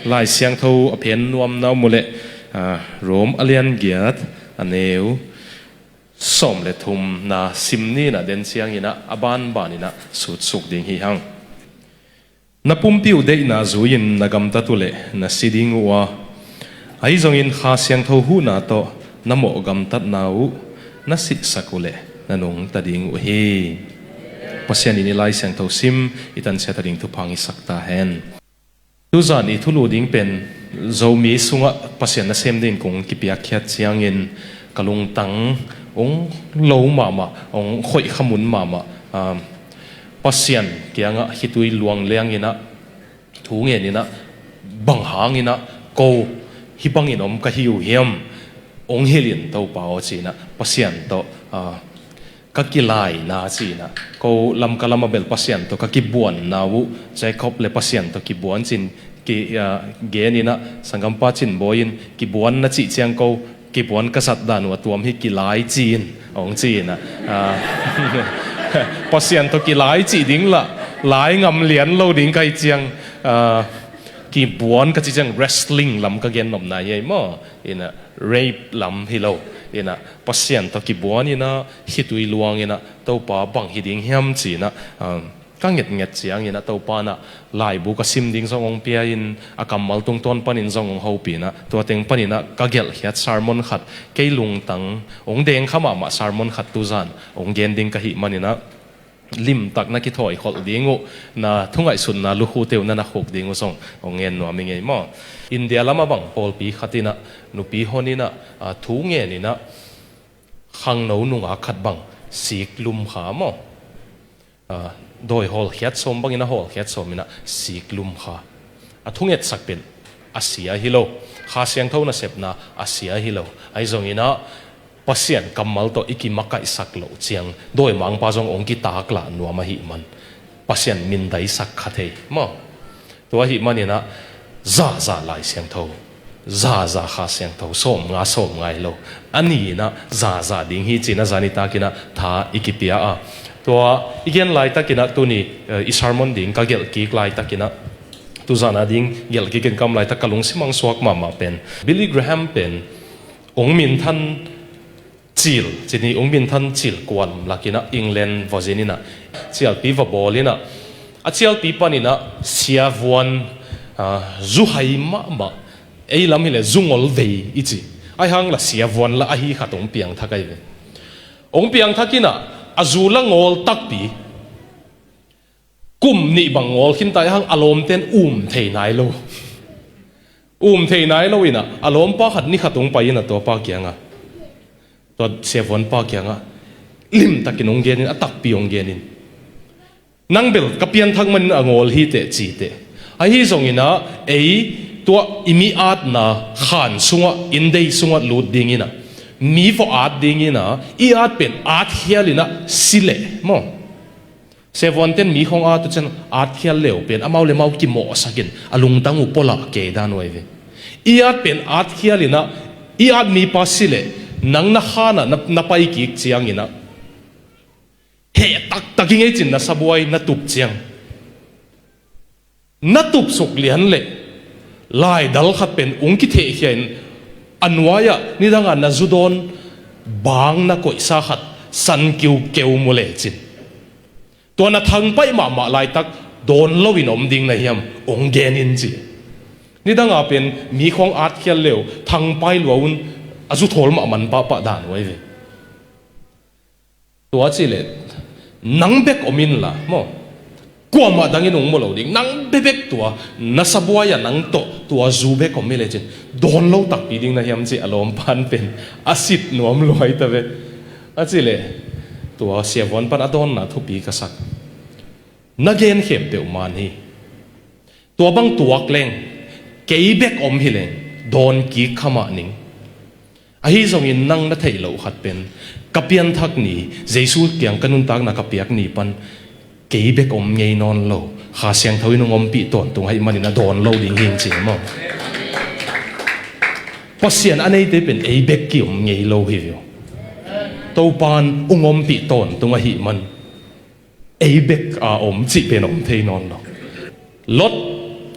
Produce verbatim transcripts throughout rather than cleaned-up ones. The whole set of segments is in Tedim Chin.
Lai Siangtho a phen nuamna om uh leh, ah, Rom a lian giat, a neu sawm le thumna sim ni in ah, den ciangin ah a banbanin ah sutsuk ding hi hang. Na pumpi uh deihna zui-in na gamtat uh leh na si ding uh a, ahi zongin Kha Siangtho huhna tawh na mawh gamtatna uh na sihsak uh leh na nungta ding uh hi. Pasian in i Lai Siangtho sim i tansiat a ding thupha hong hisak ta hen. Tuzan i thulu ding pen Zomi sungah Pasian nasem dingin kong kipiakkhiat ciangin ka lungtang hong lo mahmah, hong khoih khamun mahmah. Ah, Pasian kiangah khitui luang liangin ah, thu ngenin ah, bang hangin ah ko hih bangin om ka hi uh hiam, hong hilh in Topa aw ci-in ah Pasian tawh, ah, ka kilaina ci-in ah, ko Lamka lam a bel Pasian tawh ka kibuanna uh, Jacob le Pasian tawh kibuan ci-in ki, ah, genin ah, sanggampa Cin Bawi in kibuan na cih ciang ko kibuan ka zat dan uh a tuam hi, kilai ci-in hong ci-in ah, ah, Pasian tawh kilai cih ding lah lai ngam lian lo ding ka hih ciang, ah, kibuan ka cih ciang wrestling lam ka gen nopna hi ei maw. In ah, rape lam hi lo. In ah, Pasian tawh kibuan in ah, khitui luang in ah, Topa bang hi ding hiam ci-in ah, um, ka ngetnget ciangin ah Topa in ah laibu ka sim ding zong hong pia-in, a kammal tungtawn panin zong hong hopih in ah, tua teng panin ah ka gelhkhiat sermon khat, kei lungtang hong dengkha mahmah sermon khat tuzan hong gen ding ka hih manin ah, limtak na kithawi kholh ding uh, na thungaihsutna lukhute uh na na khuk ding uh zong hong ngen nuam ing ei maw. India lam a bang pawlpi khat in ah, nupi hon in ah, ah, thu ngenin ah, khangno nungak khat bang sik lum kha maw. Ah, dawi hawlkhiat sawm bangin a hawlkhiat sawm in ah sik lum kha. A thungetsak pen a sia hi lo. Kha Siangtho nasepna a sia hi lo. Ahi zongin ah, Pasian kammal tawh i kimakaihsak loh ciang, dawimangpa zong hong kitaklah nuam ahih man, Pasian mindaisak kha thei maw. Tua ahih manin ah, zahzah Lai Siangtho, zahzah Kha Siangtho, sawmnga, sawmnga hi lo. A ni in ah zahzah ding hi ci-in ah zan nitakin ah tha i kipia a. Tua i gen laitakin ah tuni, eh, i sermon ding ka gelh kik laitakin ah, tuzan a ding gelh kik in ka om laitak ka lungsim hong suak mahmah pen, Billy Graham pen, hong minthan cil, ci ni, hong minthan cil kuan lakin ah England vozin in ah, cialpi va bawl in ah, a cialpi panin ah siavuan, ah, zu hai mahmah, ei lam hileh zu ngol vei i ci. Ahi hang lah siavuan lah ahi khat hong piangthak ahi ve. Hong piangthak in ah, a zu lah ngawl takpi. Kum nih bang ngawl khinta ahih hang a lawmte'n um thei nai lo. Um thei nai lo in ah, a lawmpa khat ni khat hong pai in ah tuapa kiangah, tua siavuanpa kiangah limtakin hong genin, a takpi hong genin, "Nang bel ka pianthak manin a ngawl hi teh," ci teh. Ahi zongin ah, ei tua i mi atna khan sungah, inndei sungah lut dingin ah, mi va at dingin ah, i at pen atkhial in ah si leh maw. Siavuante'n mi khawng at uh ciang, atkhial le uh pen amau le amau kimawhsakin a lungtang uh pawlah kei dan uh ahi ve. I at pen atkhial in ah, i at mipa si leh, nang na khan ah na, na pai kik ciangin ah, heh taktak ing ei cin, na sabuai na tup ciang. Na tupsuk lian leh, laidal khat pen hong kithehkhia in, a nuai-ah nidangah na zu dawn bang na koihsa khat san kiukeu mu lecin, tua na thangpaih mahmah laitak dawn loin om ding na hiam, hong genin ci. Nidangah pen mi khawng atkhial le uh, thangpai lua un, a zu thawl mahmah pahpah dan uh ahi ve. Tua ci leh, nang bek om inla maw, kuamah dangin hong mu lo ding, nang bekbek tua, na sabuai-ah nang tawh tua zu bek om hi lecin, dawn lo takpi ding na hiam ci, a lawmpa'n pen a sit nuam lua hi ta ve. A ci leh, tua siavuan pan a dawnna thupi ka sak. Na gen khempeuh man hi. Tua bang tuak leng, kei bek om hi leng, dawn kik kha mah ning. Ahi zongin nang na theih loh khat pen, ka pianthak ni, Jesu kiang ka nuntakna ka piak ni pan, kei bek om ngei nawn lo, Kha Siangtho in hong ompih tawntung ahih manin a dawn lo ding hi ing ci maw. Pasian a neite pen ei bek ki-om ngei lo hi ve uh. Topa'n hong ompih tawntung ahih man, ei bek a om cih pen om thei nawn lo. Lot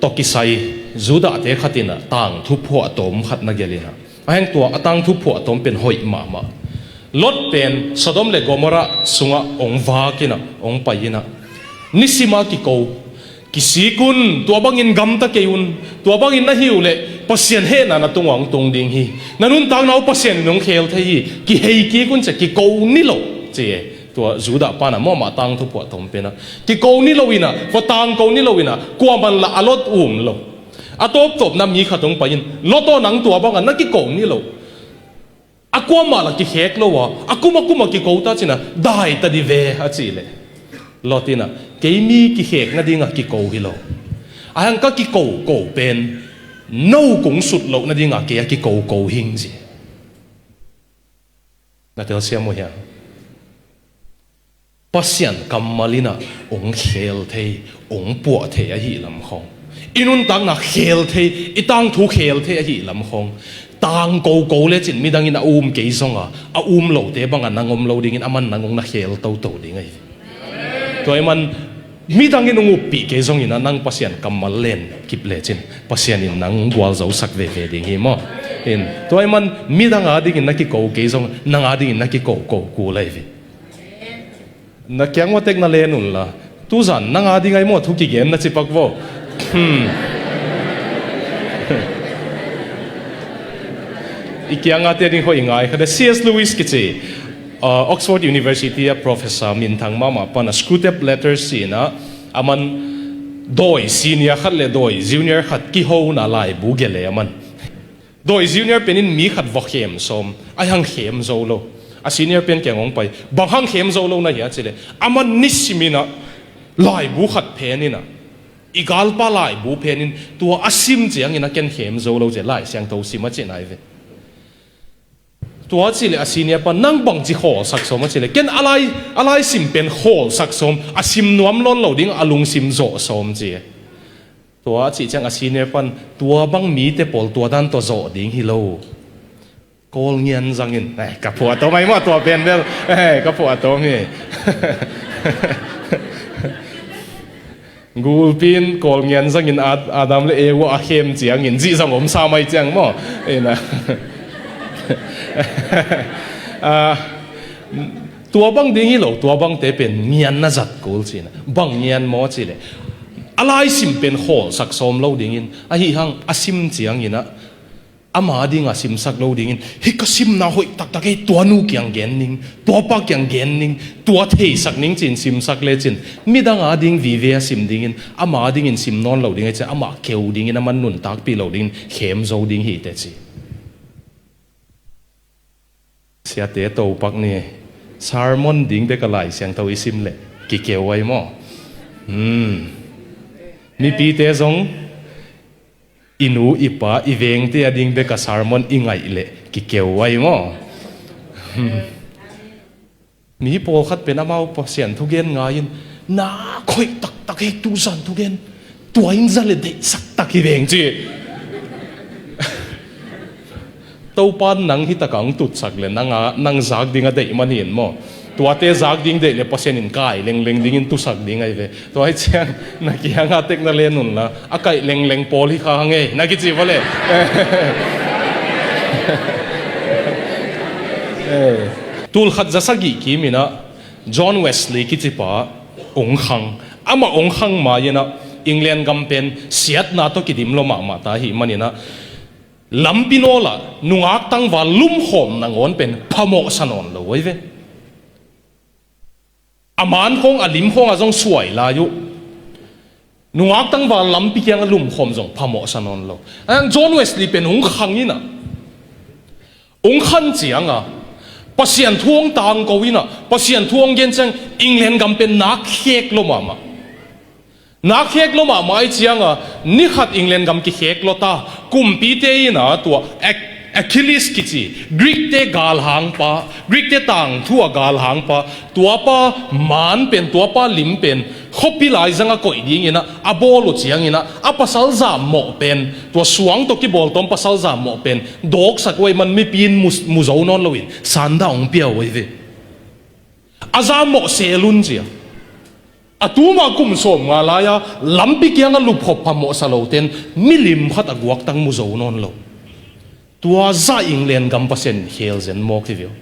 tawh kisai Judahte khat in ah tangthu phuahtawm khat na gelh in ah, a heng tua a tangthu phuahtawm pen hoih mahmah. Lot pen Sodom le Gomorrah sungah hong vak in ah hong pai in ah, nisim a kiko, kisik un, tua bangin gamta kei un, tua bangin na hih uh leh Pasian hehna na tungah hong tung ding hi. Na nuntakna uh Pasian in hong khel thei hi. Kihei kik un ci a, kiko ni lo, ci e. Tua Judah pa in ah, amah tangthu phuahtawm pen ah, kiko ni lo in ah, va tangko ni lo in ah, kuaman lah a lot um lo. A tawptawpna mi khat hong pai in, Lot aw, nang tua bangah na kiko ni lo. A kuamah lah kikhek lo a, a kum a kum a kiko ta ci in ah, dai ta dih ve, a cih leh, Lot in ah, kei mi kikhek nadingah kiko hi lo. A hang ka kikoko pen no kong sut loh nadingah kei a kikoko hing, ci. Na telsiam uh hiam? Pasian kammal in ah hong khel thei, hong puah thei ahih lam khawng, i nuntakna khel thei, i tangthu khel thei ahih lam khawng, tangkoko lecin midang in a um kei zong a, a um lote bangah nang om lo dingin aman nang hong na khel toto ding ahi. Tua ahih man midang in hong uppih kei zongin ah, nang Pasian kammal len kip lecin Pasian in nang gualzosak veve ding hi maw. In, tua ahih man midang adingin na kiko kei zong, nang adingin na kikoko kul ahi ve. Na kiang uah tek na len un la. Tuzan nang ading ahi maw, thu kigen na cipak vaw. Hmm. I kiang a te ding hoih ngai khat a, C S Lewis kici, uh, Oxford University a professor minthang mahmah pan a, Screwtape Letters ci in ah, aman dawi senior khat le dawi junior khat kihona laibu gelh e aman. Dawi junior pen in mi khat va khem sawm, a hang khem zo lo. A senior pen kiang hong pai, bang hang khem zo lo na hia cih leh, aman nisim in ah laibu khat phen in ah, i galpa laibu phen in, tua a sim ciangin ah ken khem zo lo ci a, Lai Siangtho sim a cihna hi ve. Tua cih leh a senior pa, nang bangci khawlsak sawm a cih leh, ken a lai, a laisim pen khawlsak sawm, a sim nuam nawn lo ding a lungsim zawh sawm, ci e. Tua a cih ciang a senior pan, tua bang mite pawl tua dan tawh zawh ding hi lo. Kawl ngian zangin, eh, ka phuahtawm ahi maw tua pen bel, eh, ka phuahtawm hi. Gulpi in Kawl ngian zangin Ad-, Adam le Eva a khem ciangin zihzang om sa mai ciang maw. Ina. Ah, tua bang ding hi lo, tua bangte pen ngian na zat kul ci in ah. Bang ngian maw cih leh, a laisim pen khawlsak sawm lo dingin, ahi hang a sim ciangin ah, ama dingah simsak lo dingin, hih ka simna hoih taktak hi, tua nu kiang gen ning, tua pa kiang gen ning, tua theisak ning ci in simsak lecin, midang ading vive a sim dingin, ama dingin sim nawn lo ding ahi ciang, amah keu dingin, aman nuntakpih lo dingin khem zo ding hi teh ci. Siate topak ni, sermon ding bek a Lai Siangtho i sim leh kikeu ahi maw. Hmm. Mipite zong i nu i pa i vengte a ding bek a sermon i ngaih leh kikeu ahi maw. Hmm. Mi pawlkhat pen amau Pasian thugen ngai in, na khoih taktak hi, tuzan thugen tua in za le deihsak tak hi veng ci. Topa in nang hi takah hong tutsak le nang a, nang zak ding a deih man hi in maw. Tuate zak ding deih le Pasian in kai lengleng dingin tusak ding ahi ve. Tua hi ciang na kiangah tek na len un la, a kaih lengleng pawl hi kha hang ei, na kici vua le. Eh. Tulkhat za sagih kim in ah John Wesley kici pa ong khang. Amah ong khang ma-in ah England gam pen siatna tawh kidim lua mahmah ta ahih manin ah lampi nawl ah nungak tangval lumkhawm nangawn pen phamawhsa nawn lo ahi ve. A man khawng, a lim khawng ah zong suai lai uh. Nungak tangval lampi kiangah lumkhawm zong phamawhsa nawn lo. Ahi hang John Wesley pen hong khang in ah, hong khan ciangah Pasian thu hong tangko in ah, Pasian thu hong gen ciang England gam pen nak khek lua mahmah. Nak khek lua mahmah ahih ciangah ni khat England gam kikhek lua ta, kumpite in ah tua Ach-, Achilles kici, Greek-te galhangpa, Greek-te tangthu a galhangpa, tuapa man pen, tuapa lim pen khuapi laizang a koih dingin ah a bawl uh ciangin ah, a pasal zammawh pen, tua suang tawh kibawltawm pasal zammawh pen dawksak uh ahih man mipi in mu, mu zo nawn loin sanda hong pia uh ahi ve. A zammawh sel un ci a. A tuma kum sawmnga lai-a lampi kiangah lupkhop phamawh sa lote in milim khat a guaktang mu zo nawn lo. Tua zah England gam Pasian in khel zen mawk hi ve uh.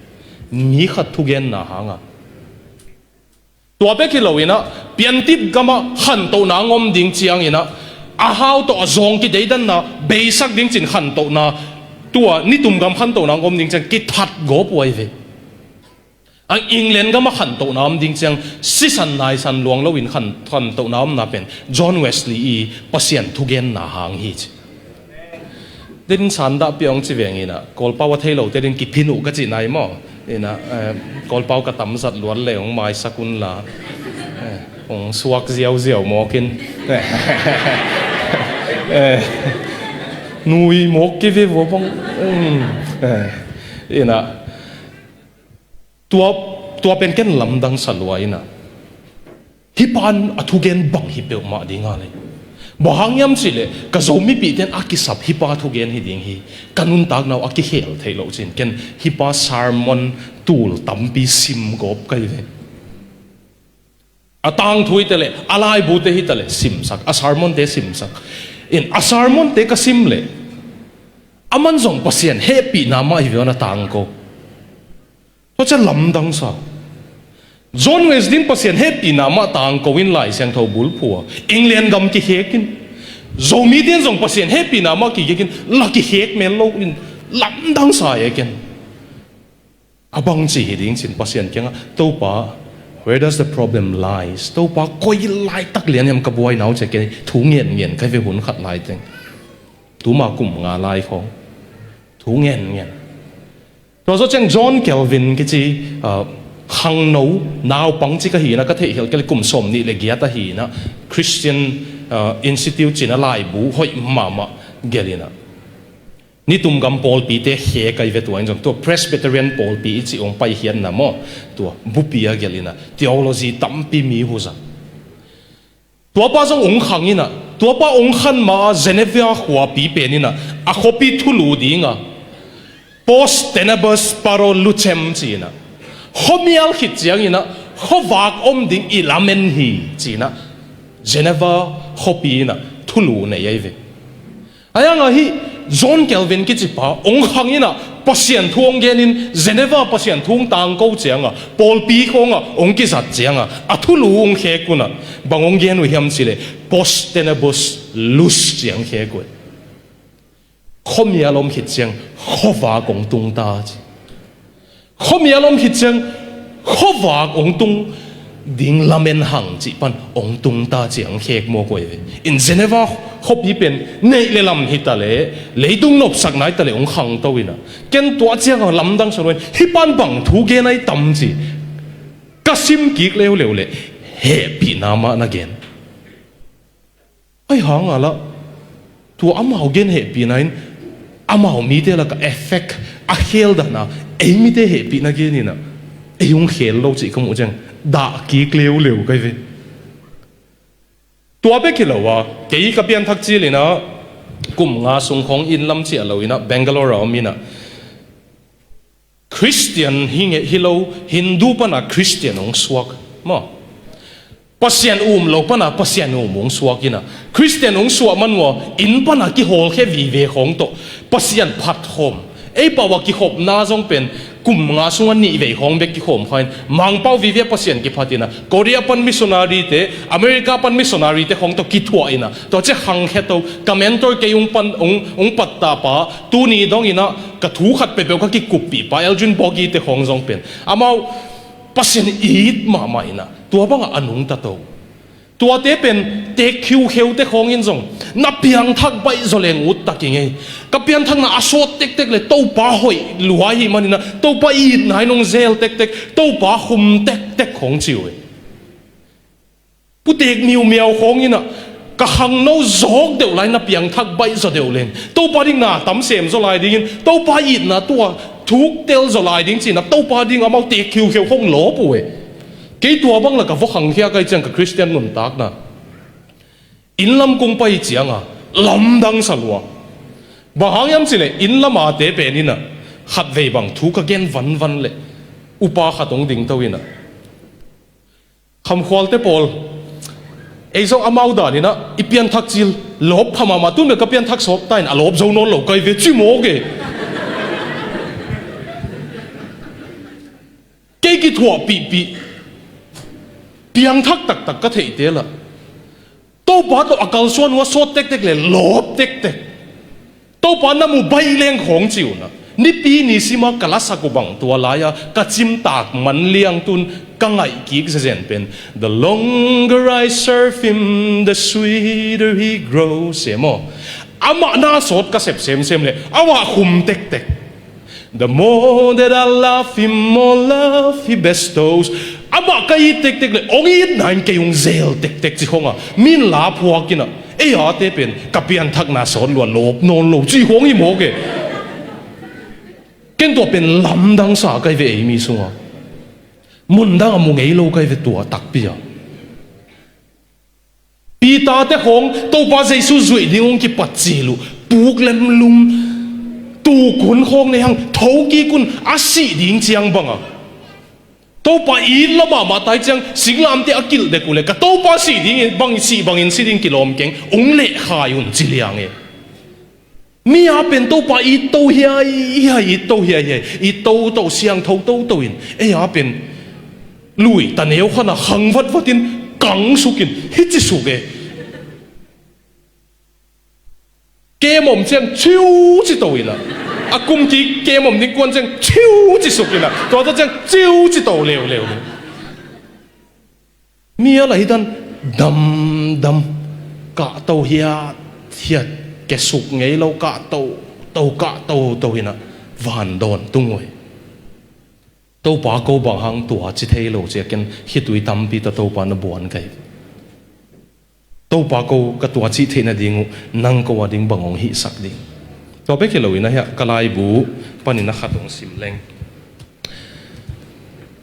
Mi khat thugenna hangah. Tua bek hi loinah, piantit gamah khantohna hong om ding cianginah, a hau tawh a zawng kideidanna beisak ding cin khantohna, tua nitum gam khantohna hong om ding ciang kithat gawp uh ahi ve. A England gamah khantohna om ding ciang sisan naisan luang loin khan-, khantohna omna pen John Wesley i Pasian thugenna hang hi ci. Din sandah piang ci veng inah, Kawlpau a thei lote din kiphin uh ka cihna hi maw? Inah, eh, Kawlpau ka tamzat luat le hong maisak unla, eh, hong suak ziauziau mawkin, eh, nui mawk kive vua bang, um, eh, inah, tua, tua pen ken lamdang sa lua inah. Hih pa in a thugen bang hi peuhmah ding a lei. Bang hang hiam cihleh, ka Zomipihte in a kisap hih pa thugen hi ding hi. Ka nuntakna uh a kikhel theih loh cin ken hih pa sermon tul tampi sim gawp ka hi ve. A tangthu hi taleh, a laibute hi taleh simsak, a sermonte simsak. In a sermonte ka sim leh, aman zong Pasian hehpihna mah hi ve a na tangko. Tua ciang lamdang sa. John Wesley in Pasian hehpihna mah tangko in Lai Siangtho bulphuh a, England gam kikhek in, Zomite in zong Pasian hehpihna mah kikhek in, la kikhek mel lo in, lamdang sa e ken. A bangci hi ding cin Pasian kiangah, Topa, where does the problem lies? Topa, koi laitak lian hiam ka buaina uh ci a ken thu ngenngen ka hi ve hun khat lai teng. Tuma kum nga lai khawng. Thu ngenngen. Tua zawh ciang John Calvin kici, ah, khangno naupang ci ka hi na ka theih hial kei le kum sawm nih le giat ahi na Christian, ah, Institute cina laibu hoih mahmah gelh ina. Nitum gam pawlpite he kai ve tua in zong tua Presbyterian pawlpi i ci ong pai hiatna maw? Tua bupi a gelh ina theology tampi mi huza. Tuapa zong ong khang ina, tuapa ong khan ma a Geneva khuapi pen ina, a khuapi thulu dinga, Post tenebras paro lucem ci ina, khuamial khit ciang ina, khuavak om ding i lamen hi ci ina, Geneva khuapi ina thulu nei ai ve. Ayang ahi John Calvin kicipa ong khang ina, Pasian thu ong genin Geneva Pasian thu ong tangko cianga, pawlpi khawnga ong kizat cianga, a thulu ong khek una, bang ong gen uh hiam cile, post tenebras lux ciang khek uh. Khuamial om khit ciang khuavak ong tung ta ci. Khuamial om khit ciang khuavak ong tung ding lamen hang cih pan ong tung ta ci ang khek maw koi ve. In Geneva khuapi pen neih le lam hi ta le, leitung nopsak nai ta le ong khang to ina. Ken tua ciang a lamdang sa lo in, hih pan bang thu gen ai tam ci. Ka sim kik leuleu le, hehpihna mah na gen. Ai hang a lah, tua amau gen hehpihna in, amau mite laka effect a khel dahna, ei mite hehpihna gen ina, ei hong khel lo cih ka muh ciang, dah kik leuleu kai ve. Tua bek hi lo a, kei ka pianthak cil ina, kum nga sung khawng inn lam ciah lo ina, Bangalore a om ina. Christian hi ngei hi lo, Hindu pana Christian hong suak maw? Pasian um lo pana Pasian um hong suak ina, Christian hong suah man ua, inn pana kihawlkhia vive khawng tawh Pasian phatkhawm. Ei pau a kikhopna zong pen kum nga sunga nih vei khawng bek kikhawm kha in, Mangpau vive Pasian kiphat ina, Korea pan missionary te, America pan missionary te khawng tawh kithuah ina, tua ciah khangkhia to, ka mentor kei hong pan, hong, hong pattah pa, tuni dong ina, ka thu khat peuhpeuh ka kikuppih pa Elgin Boggy te khawng zong pen amau Pasian it mahmah ina, tua bangah a nungta to. Tuate pen teek khiukheute khawng in zong na piangthak baih zaw leng ut tak i ngei. Ka pianthakna a sawt tektek le Topa hoih lua ahih manina, Topa itna in hong zel tektek, Topa khum tektek khawng ci uh hi. Putek miumiau khawng ina, ka khangno zawk deuh lai na piangthak baih zaw deuh leng, Topa ding na tam sem zaw lai dingin, Topa itna tua thuk tel zaw lai ding cina, Topa ding amau teek khiukheu khawng lawp uh e. Kei tua bang la ka vua khangkhia kai ciang ka Christian nuntakna. Inn lam kong pai cianga lamdang sa lua. Bang hang hiam cile, inn lam a te pen ina, khatvei bang thu ka gen vanvan le, upa khat hong ding to ina. Khamkhualte pawl, Ei zong amau dan inah i pianthak cil lawp pha mahmah, tun bel ka pianthak sawt ta in a lawp zo nawn lo kai ve ci mawk e. Kei kithuahpihpih piangthak taktak ka theihte lah Topa tawh a kalsuan uh a sawt tektek le lawp tektek. Topa na mu baih leng khawng ci unah nipi ni sima ka lasak uh bang tua lai-a ka cimtak man liangtun ka ngaih kik zezen pen, "The longer I serve him, the sweeter he grows," e maw? Amah na sawt ka sep semsem le amah khum tektek. "The more that I love him, more love he bestows." Amah ka it tektek le hong itna in kei hong zel tektek ci khong a, min la phuak inah ei ate pen ka pianthakna sawt lua lawp nawn lo ci khong hi mawk e. Ken tua pen lamdang sa kai ve ei mi sungah. Mundang a mu ngei lo kai ve tua takpi a. Peter te khawng Topa Jesu zuih ding hong kipat cil uh puk lemlum, tukun khawng nei hang thokik un a sih ding ciang banga Topa it la mahmah tai ciang singlamte a kilh dek uh le ka Topa sih ding bang, sih bangin si ding kilawm keng, hong lehkhai un ci liang e. Mi a pen Topa it to hiaihiai, it to hiaihiai, it toto siangtho toto in ei a pen lui taneu khanah khang vatvatin kang sukin hici suk e. Kem om ciang ciu ci to inah a kum kik kem om ding kuan ciang ciu ci suk inah tua tawh ciang ciu ci to leuleu. Mi a la hitan damdam kahto hiathiat, kesuk ngei lo kahto to kahto to inah vandawn tung uh hi. Topa ko bang hang tua ci thei lo cia ken khitui tampi ta Topa na buan kai. Topa ko ka tua cih theih nading uh nang ko a ding bang hong hihsak ding. Tua bek hi lo inah hiah ka laibu panin a khat hong sim leng.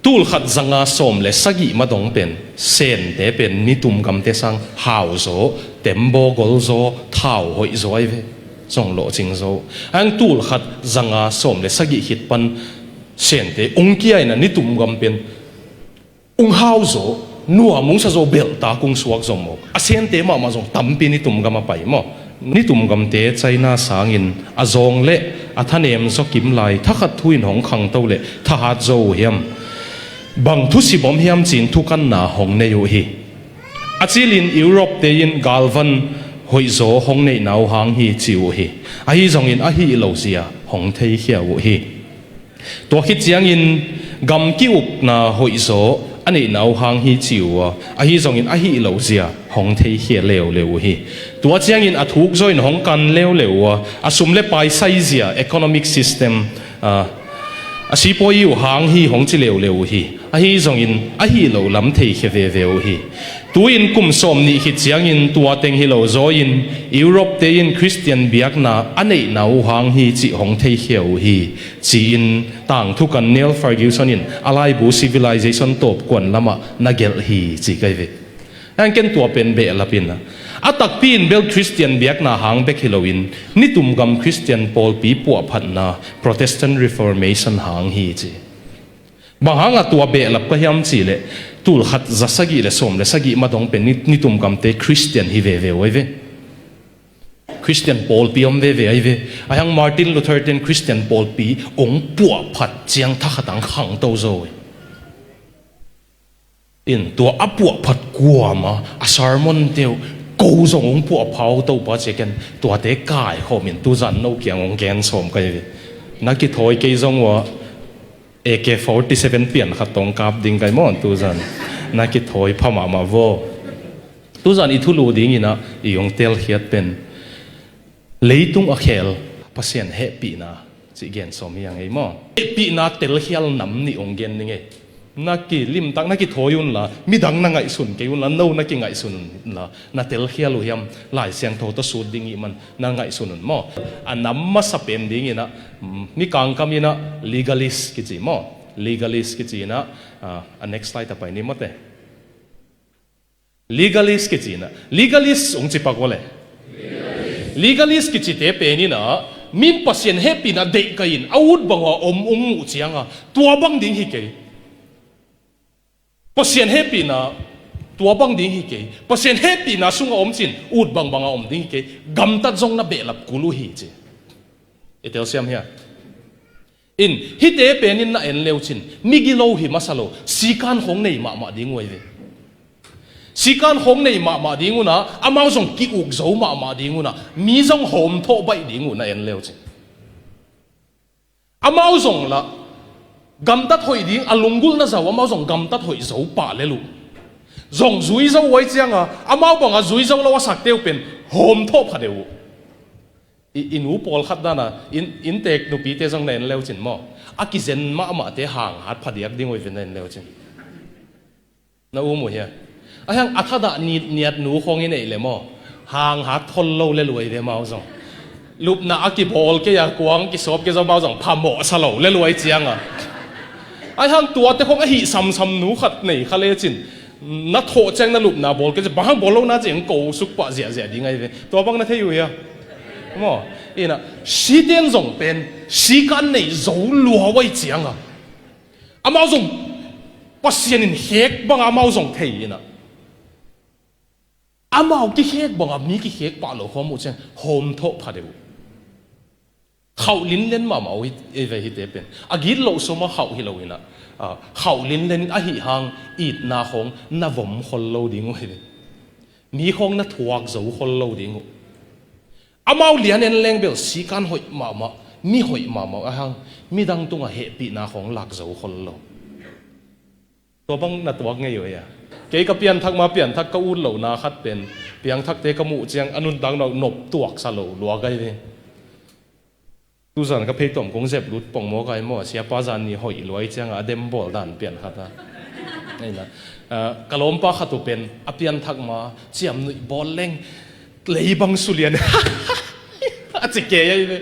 Tulkhat zanga sawm le sagih madong pen Sente pen nitum gamte sang hauzaw, tembaw golzaw, thau hoihzaw ai ve. Zong lawhcingzaw. Ang tulkhat zanga sawm le sagih khit pan Sente ung kia inah nitum gam pen ung hauzaw, nuam ung sazaw, belhtak ung suak zaw mawk. A Sente mahmah zong tampi nitum gam a pai maw? Nitum gamte China sangin a zawng le a thanem zaw kim lai thakhat thu in hong khangto le thahat zaw uh hiam? Bang thusim om hiam ci-in thukanna hong nei uh hi. A cilin Europe te in galvan hoihzaw hong neihna uh hang hi ci uh hi. Ahi zongin a hih lo zia hong theikhia uh hi. Tua khit ciangin gam ki-ukna hoihzaw a neihna uh hang hi ci uh a, ahi zongin a hih lo zia hong theikhia leuleu uh hi. Tua ciangin a thuk zaw in hong kan leuleu uh a, a sum le pai saizia, economic system, a, a sipawi uh hang hi hong ci leuleu uh hi. Ahi zongin a hih lo lam theikhia veve uh hi. Tu-in kum sawm nih khit ciangin tua teng hi lo zaw in Europe te in Khristian biakna a neihna uh hang hi cih hong theikhia uh hi. Ci-in tangthu kan Neil Ferguson in a laibu Civilization tawp kuan lamah na gelh hi ci kai ve. Ang ken tua pen behlap in a, a takpi in bel Khristian biakna hang bek hi loin nitum gam Khristian pawlpi puahphatna Protestant Reformation hang hi ci. Bang hanga tua behlap ka hiam cihleh tulkhat za sagih le sawm le sagih madong pen ni, nitum gamte Khristian hi veve uh ai ve. Khristian pawlpi om veve ai ve. Ahi hang Martin Luther ten Khristian pawlpi ong puahphat ciang thakhat ang khangto zo hi. In tua a puahphat kuama a sermon teu ko zong ong puahpha uh Topa ciaken tuate kaikhawm in tuzan no kiang ong gen sawm kai ve. Na kithawi kei zong ua A K forty seven pian khat tawng kap ding kai maw tuzan. Na kithawi pha mahmah vaw. Tuzan i thulu dinginah i ong telkhiat pen leitung a khel Pasian hehpihna cih gen sawm hi a ngei maw? Hehpihna telkhial nam nih ong gen ning ei. Na kilimtak na kithawi unla midang na ngaihsun kei unla no na kingaihsun unla na telkhial uh hiam? Lai Siangtho tawh sut ding ih man na ngaihsun un maw? A nam masa pen dinginah mi kangkam inah legalist kici maw? Legalist kici inah a next slide a pai ni mawte. Legalist kici inah legalist ong cipak uh le. Legalist kicite pen inah min Pasian hehpihna deih kai in a ut bang uh a om ong muh cianga tua bang ding hi kei. Pasian hehpihna Tua bang ding hi kei. Pasian hehpihna sungah om cin, ut bangbang a om ding hi kei. Gamtat zong na behlap kul uh hi ci. I telsiam hia? In, hihte penin na en leu cin, migilo hi masa lo, sikan khong nei mahmah ding uh ahi ve. Sikan khong nei mahmah ding unah, amau zong ki-uk zo mahmah ding unah, mi zong hawmthawh baih ding uh na en leu cin. Amau zong lah, gamtat hoih ding, a lunggulhna zau, amau zong gamtat hoih zo pah lel uh. Zong zui zo uh ahi cianga, amau banga zui zo lo a sakte uh pen, hawmthawh pha deuh uh. I, i nu pawlkhat dana, in, inntek nupite zong na en leu cin maw. A kizen mahmahte hanghat phadiak ding uh ahi ve na en leu cin. Na um uh hia? Ahiang a thadah nit niat nu khawng i neih le maw. Hanghat thol lo lel uh ahi ve mau zong. Lupna a kibawl kei a kuang kisawp kei zong mau zong phamawh sa lo lel uh ahi cianga. Ahiang tuate khawng a hih samsam nu khat nei kha lecin. Na thawh ciang na lupna bawl kei ciang, bang hang bawl lo na ciang ko suk pah ziahziah ding ahi ve. Tua bang na thei uh hia? Maw, ina, siten zong pen, sikan nei zo lua uh ahi cianga. Amau zong, Pasian in khek banga amau zong thei ina. Amau kikhek banga mi kikhek pah lo khawm uh ciang, hawmthawh pha deuh uh. Khauh linlen mahmah uh hi, ei ve hihte pen. A gitloh sawma khauh hi lo ina. Ah, khauh linlen ahi hang itna khawng na vom khol lo ding uh hi. Mi khawng na thuak zo khol lo ding uh. Amau lian en leng bel sikan hoih mahmah, mi hoih mahmah ahang, midang tungah hehpihna khawng lak zo khol lo. Tua bang na tuak ngei uh hia? Kei ka pianthak ma pianthak ka ut lohna khat pen, piangthakte ka muh ciang a nuntakna uh nop tuaksa lo lua kai ve. Tuzan ka pheitom kong zep lut pongmawk ai maw, siapa zan ni hoih luai cianga a dem bawl dan pian khat a. Eina, ah, ka lawmpa khat uh pen, a pianthak ma, ciamnuih bawl leng, lei bang sulian. A ci kei ai ve.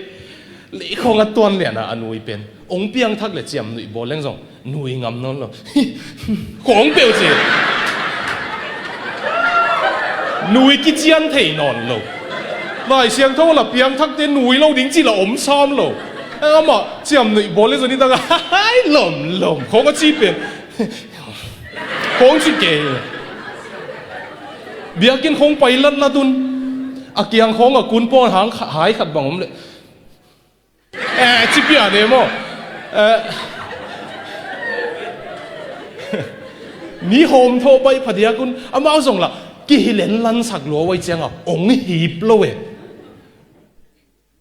Lei khawng a tuan liana a nui pen. Ong piangthak le ciamnuih bawl leng zong. Nui ngam nawn lo. Khawng peuh ci. Nui kician thei nawn lo. Lai Siangtho la piangthakte nui lo ding ci la om sam lo. Amah ciamnuih bawl le zoni dang a hai lom lom. Khawng a ci pen. Khawng ci kei. Biakinn khawng pai latlat un. A kiang khawng a kun pawn hang kha-, hai khat bang om le. Eh, ci pian e maw. Eh, mi hawmthawh baih phadiak un, amau zong lah, kihilen lansak lua uh ai cianga, ong hip lo e.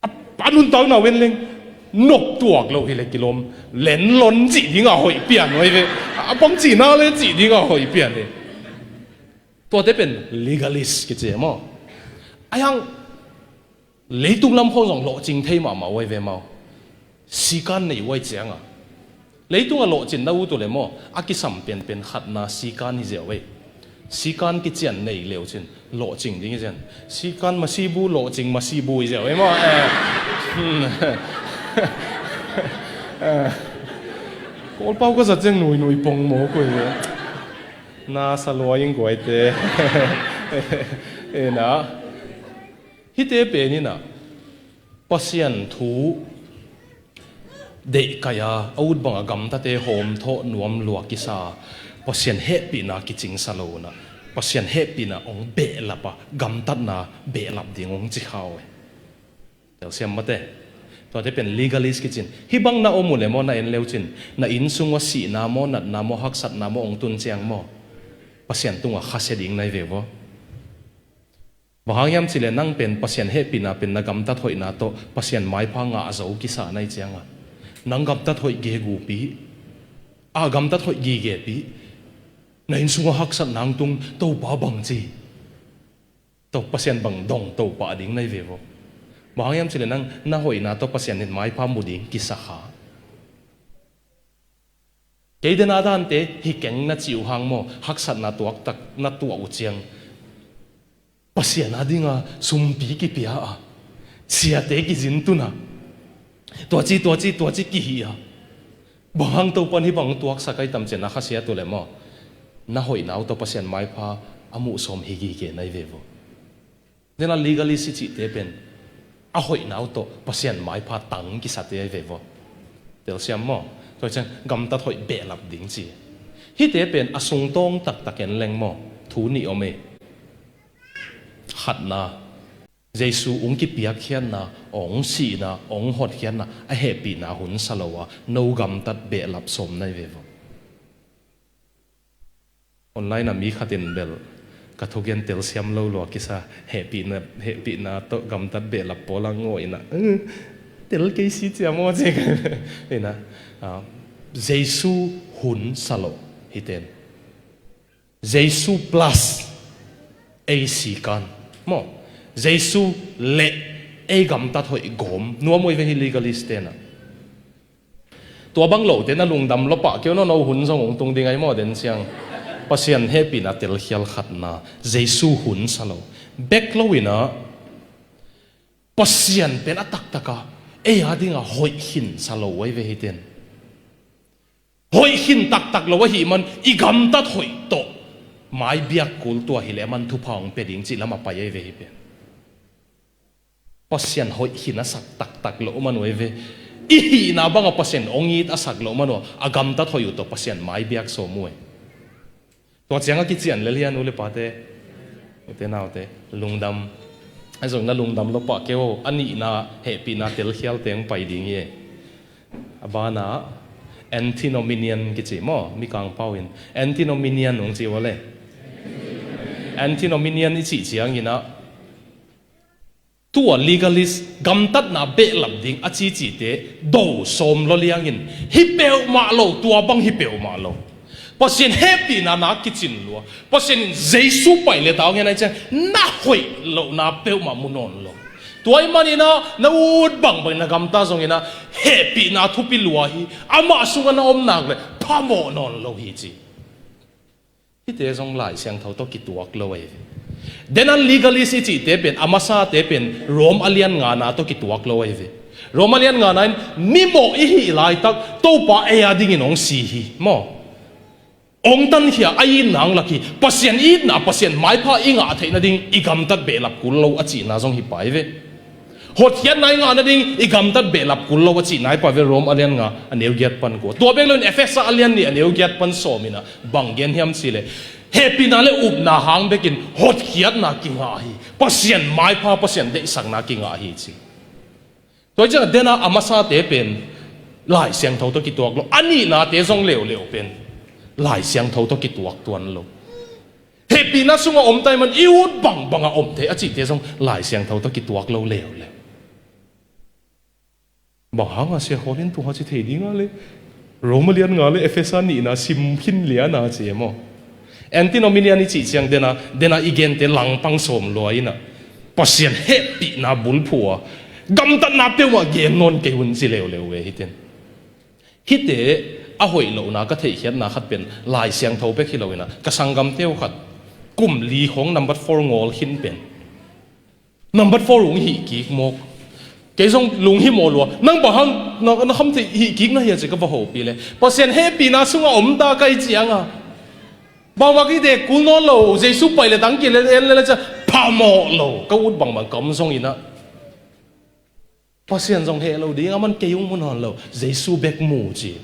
A, a nuntakna uh en leng, nop tuak lo hi le kilawm, lenlon cih dinga hoih pian uh ai ve. A bang cihna le cih dinga hoih pian e. Tuate pen legalist kici e maw. Ahiang, leitung lam khawng zong lawhcing thei mahmah uh ai ve mau. Sikan nei uh ai cianga. Leitung a lawhcin na ut uh le maw, a kisam penpen khatna sikan hi ziau ei. Sikan kician nei leu cin, lawhcing ding hi zian. Sikan masibu, lawhcing masibu hi ziau ei maw. Eh. Hmm. Eh. Kawlpau ka zat ciang nui nui pong maw koi ve. Na sa lua ing guaite. Ena. Hihte pen ina, Pasian thu deihkaih a, a ut banga gamtate hawmthawh nuam lua kisa, Pasian hehpihna kicingsa lo una, Pasian hehpihna hong behlap a, gamtatna behlap ding hong ci kha uh e. Telsiam mate. Tuate pen legalist kicin. Hih bang na om uh le maw na en leu cin. Na inn sung uh a sihna maw, natna maw, haksatna maw, hong tun ciang maw. Pasian tungah khasia ding nai ve vaw. Bang hang hiam cih leh nang pen Pasian hehpihna pen na gamtat hoihna tawh Pasian maipha ngah zo kisa na hih cianga, nang gamtat hoih gegupi, a gamtat hoih gigepih, na inn sungah haksatna hong tung, Topa bang ci, Topa Pasian bang dong Topa a ding na hi ve vaw. Bang hang hiam cih leh nang na hoihna tawh Pasian in maipha mu ding kisa kha. Kei dena dante hi keng na cih uh hang maw, haksatna tuaktak na tuah uh ciang, Pasian a dinga sumpi kipia a, siate kizintun a, tuaci, tuaci, tuaci kihih a, bang hang Topan hih bang tuaksak ahi tam ci-a na khasiat uh leh maw, na hoihna uh tawh Pasian maipha a muh sawm hi gige na hi ve vaw. Dena legalist i cihte pen a hoihna uh tawh Pasian maipha tang kisate ahi ve vaw. Telsiam maw? Tua ciang gamtat hoih behlap ding ci. Hihte pen a sungtawng taktak en leng maw, Thu nih om ei. Khatna, Jesu hong kipiakkhiatna, hong sihna, hong hotkhiatna a hehpihna hun sa lo a, no gamtat behlap sawm na hi ve vo. Online ah mi khat in bel ka thugen telsiam lo lua kisa, hehpihna, hehpihna tawh gamtat behlap pawl a ngawh in ah, "Eh, tel kei si cia maw?" ci ka in ah, ah, Jesu hun sa lo hi ten. Jesu plus ei sikan maw? Jesu le ei gamtat hoih gawm nuam uh hi ve hi legalist ten ah. Tua bang lo te na lungdam lua pah kei un, no hun zong hong tung ding ahi maw den ciang. Pasian hehpihna telkhial khatna, Jesu hun sa lo. Bek lo in ah, Pasian pen a taktak a ei a ding a hoih khin sa lo uh hi ve hi ten. Hoih khin taktak lo ahih man i gamtat hoih tawh mai biak kul tua hi leh a man thupha hong pia ding cih lam a pai ahi ve hi pen. Pasian hoih khin a sak taktak lo man uh hi ve. I hihna bang a Pasian hong it a sak lo man uh a, a gamtat hoih uh tawh Pasian mai biak sawm uh hi. Tua ciang a kician lel hi a, nu le pate, ute naute, lungdam. Ahi zong na lungdam lua pah kei un, a nihna hehpihna telkhial teng pai ding hi. A ban ah antinomian kici maw, Mikang pau in antinomian hong ci uh a le. Antinomian i cih ciangin ah, tua legalist gamtatna behlap ding a cicite do sawm lua liangin, hi peuhmah lo, tua bang hi peuhmah lo. Pasian hehpihna na kicin lua. Pasian in Jesu paileta hong en ahih ciang na hoih lohna peuhmah mu nawn lo. Tua ahih manin ah na ut bangbang na gamta zongin ah hehpihna thupi lua hi. Amah sungah na om nak leh phamawh nawn lo hi ci. Hihte zong Lai Siangtho tawh kituak lo ahi ve. Den a legalist i cihte pen, a masate pen Rom a lian ngana tawh kituak lo ahi ve. Rom a lian ngana in mimawh i hih laitak Topa ei a dingin hong si hi maw? Hong tankhia a itna hong lak hi. Pasian itna, Pasian maipha i ngah theih nading i gamtat behlap kul lo a cihna zong hi pai ve. Hotkhiatna i ngah nading i gamtat behlap kul lo a cihna hi pai ve, Rom a lian nga a neu giat pan kua. Tua bek lo in Efesa a lian nih a neu giat pan sawm in ah bang gen hiam cih leh, hehpihna le upna hang bekin hotkhiatna kingah hi. Pasian maipha, Pasian deihsakna kingah hi ci. Tua hi ciang a den a a masate pen Lai Siangtho tawh kituak lo. A nihnate zong leuleu pen Lai Siangtho tawh kituak tuan lo. Hehpihna sungah om ta ahih man i ut bangbang a om thei a cihte zong Lai Siangtho tawh kituak lo leuleu. Bang hang a Sia Khawl in tua ci thei ding a le, Rom a lian nga le Efesa nihna sim khin lian a ci e maw? Antinomian i cih ciang den a, den a i gente langpang sawm lua in ah, Pasian hehpihna bulphuh a gamtatna peuhmah gen nawn kei un ci leuleu ve hi ten. Hihte a hoih lohna ka theihkhiatna khat pen Lai Siangtho bek hi lo in ah, ka sanggamte uh khat kum li khawng number four ngawl khin pen, number four hong hih kik mawk. Kei zong lunghimawh lua. Nang bang hang na, na kham theih hih kik na hia ci ka va hopih leh, Pasian hehpihna sungah om ta ka hih ciang a, bangmah kei deih kul nawn lo, Jesu paileta hong kilen en lel a ciang phamawh lo. Ka ut bangbang ka om zongin ah, Pasian zong heh lo ding, a man kei hong mu nawn lo, Jesu bek mu ci.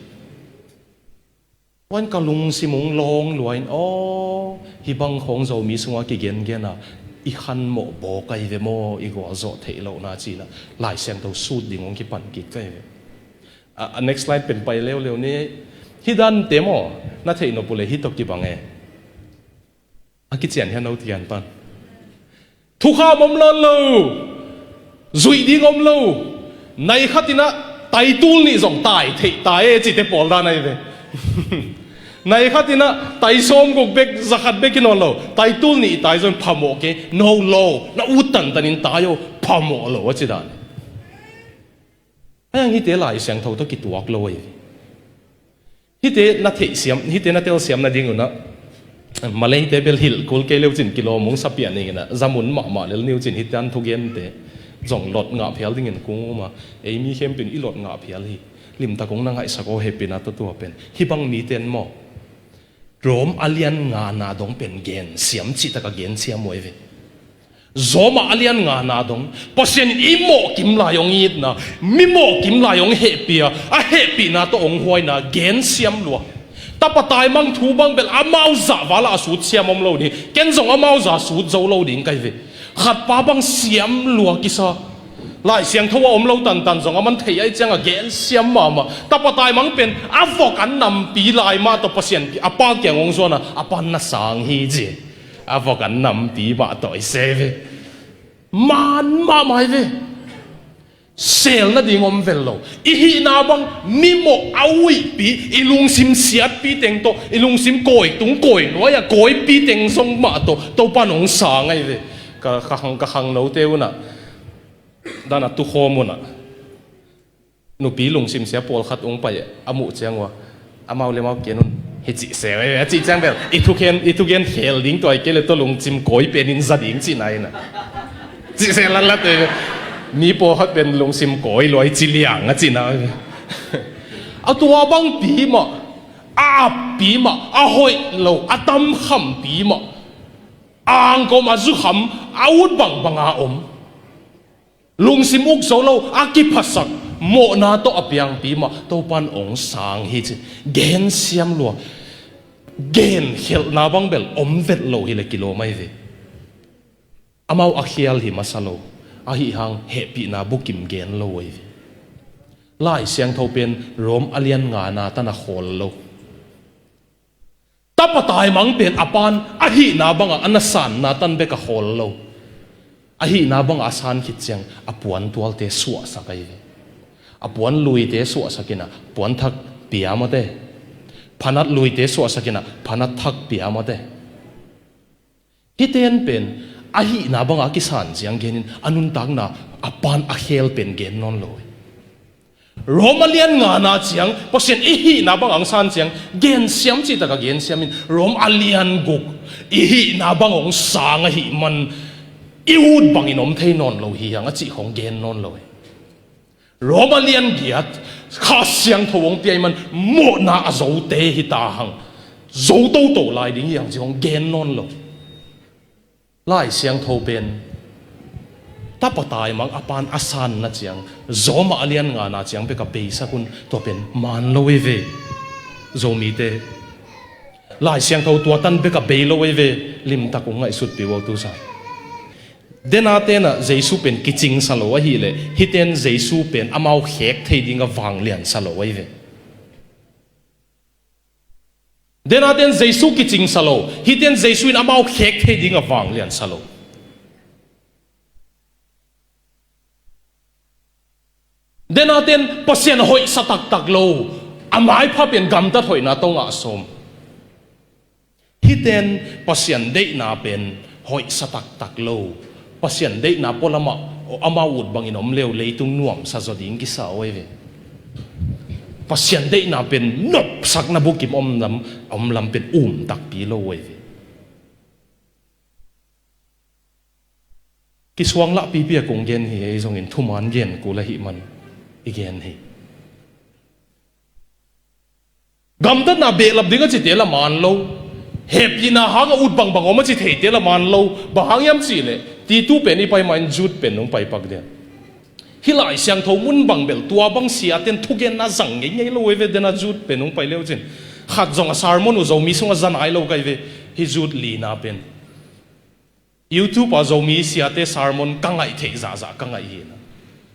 Tua in ka lungsim hong lawng lua in, aw, hih bang khawng Zomi sungah kigengen a, i khanmawh bawk ahi ve maw, i gualzawh theih lohna ci in ah Lai Siangtho sut ding hong kipan kik ka hi ve. A, a next slide pen pai leuleu ni. Hih dante maw, na theih nop uh leh hih tawh kibang e. A kician hian lo tian pan. Thukham om lo lo. Zuih ding om lo. Nai khat in ah taitul nih zong tai theih ta e cihte pawl dan ahi ve. Nai khat in ah tai sawm guk bek, za khat bek hi nawn lo. Taitul nih i tai zong phamawh kei. No lo. Na ut tantan in tai o. Phamawh lo a ci dan. Ahi hang hihte Lai Siangtho tawh kituak lo ahi ve. Hihte na theihsiam, hihte na telsiam nading un ah, Malay te bel hilh kul kei leu cin kilawm hong sa pian ning in ah, zamun mahmah lel ni uh cin hih tan thugente zong lot ngah phial dingin kung um a, ei mi khempeuh in i lot ngah phial hi. Limtak hong na ngaihsak aw, hehpihna tawh tua pen. Hih bang mite in maw, Rom a lian ngana dong pen gensiam cihtak a gensiam uh ahi ve. Rom a lian ngana dong, Pasian in i mawhkim lai hong itna, mi mawhkim lai hong hehpih a, a hehpihna tawh hong huaina gensiam lua. Tapa taimang thu bang bel amau zah vala a sut siam om lo ding. Ken zong amau zah sut zo lo ding ka hi ve. Khatpa bang siam lua kisa. Lai Siangtho a om lo tantan zong a man thei ahih ciangin a gen siam mahmah. Tapa taimang pen a vok an nampi lai mah tawh Pasian a pa kiang hong zuan a, a pa'n na sang hi ci. A vok an nampi mah tawh i se ve. Man mahmah hi ve. Sel nading om vet lo. I hihna bang mimawh a uihpi, i lungsim siatpi teng tawh, i lungsim kawi tung kawi nuai a kawipi teng zong mah tawh Topa'n hong sang ahi ve. Ka, ka khang, ka khangnote un ah, dan a tukhawm un ah, nupi lungsim sia pawlkhat hong pai a muh ciang uh a, amau le amau kiang un hi cih se ve, a cih ciang bel i thugen, i thugen khel ding tua hi kei leh tua lungsim kawi pen in za ding cihna hi na. Cih se latlat ve. Mi pawlkhat pen lungsim kawi lua hi ci liang a cihna. A tua bangpi mah, a appi mah, a hoih lo, a tamkhampi mah, a angkawm, a zukham, a ut bangbang a om, lungsim uk zo lo, a kiphasak, mawhna tawh a piangpi mah Topa'n hong sang hi ci. Gen siam lua. Genkhelhna bang bel om vet lo hi leh kilawm ahi ve. Amau a khial hi masa lo. Ahi hang hehpihna bukim gen lo ahi ve. Lai Siangtho pen Rom a lian ngana tan a khawl lo. Tapa taimang pen a pa'n a hihna bangah a na sanna tan bek a khawl lo. A hihna bangah a san khit ciang a puantualte suahsak ahi ve. A puan luite suahsak in a puan thak pia mawte. Phanat luite suahsak in a phanat thak pia mawte. Hihte in pen a hihna bangah a kisan ciang gen in a nuntakna a pa'n a khel pen gen nawn lo hi. Rom a lian ngana ciang Pasian i hihna bang hong san ciang gen siam cih tak a gen siam in Rom a lian guk i hihna bang hong sang ahih man i ut bangin om thei nawn lo hi hang a cih khong gen nawn lo hi. Rom a lian giat Kha Siangtho hong pia ahih man mawhna a zote hi ta hang, zo toto lai ding hi hang cih khong gen nawn lo. Lai Siangtho pen tapa taimang a pa'n a sanna ciang Rom a lian ngana ciang bek a beisak un, tua pen man lo hi ve. Zomite, Lai Siangtho tua tan bek a bei lo hi ve. Limtak hong ngaihsutpih un aw tusa. Dena ten ah Jesu pen kicingsa lo ahih leh hihte in Jesu pen amau khek thei ding a vangliansa lo ahi ve. Dena ten Jesu kicingsa lo, hihte in Jesu in amau khek thei ding a vangliansa lo. Dena ten Pasian hoihsa taktak lo, a maipha pen gamtat hoihna tawh ngah sawm. Hihte in Pasian deihna pen hoihsa taktak lo, Pasian deihna pualamah amau ut bangin om leu leitung nuamsa zaw ding kisa uh ahi ve. Pasian deihna pen nopsakna bukim om lam, om lam pen um takpi lo uh ahi ve. Kisuang lahpipi a kong gen hi, ei zongin thuman gen kul ahih man i gen hi. Gamtatna behlap ding a cite la man lo. Hehpihna hang a ut bangbang om a ci theite la man lo. Bang hang hiam cih leh Titu pen i pai mah in Jude pen hong pai pak diam. Hih Lai Siangtho mun bang bel tua bang siate in thugenna zang ngeingei lo uh ahi ve, dena Jude pen hong pai leu cin. Khat zong a sermon uh Zomi sungah za nai lo ka hi ve. Hih Jude lina pen YouTube ah Zomi siate sermon ka ngaih theih zahzah ka ngaih hi na.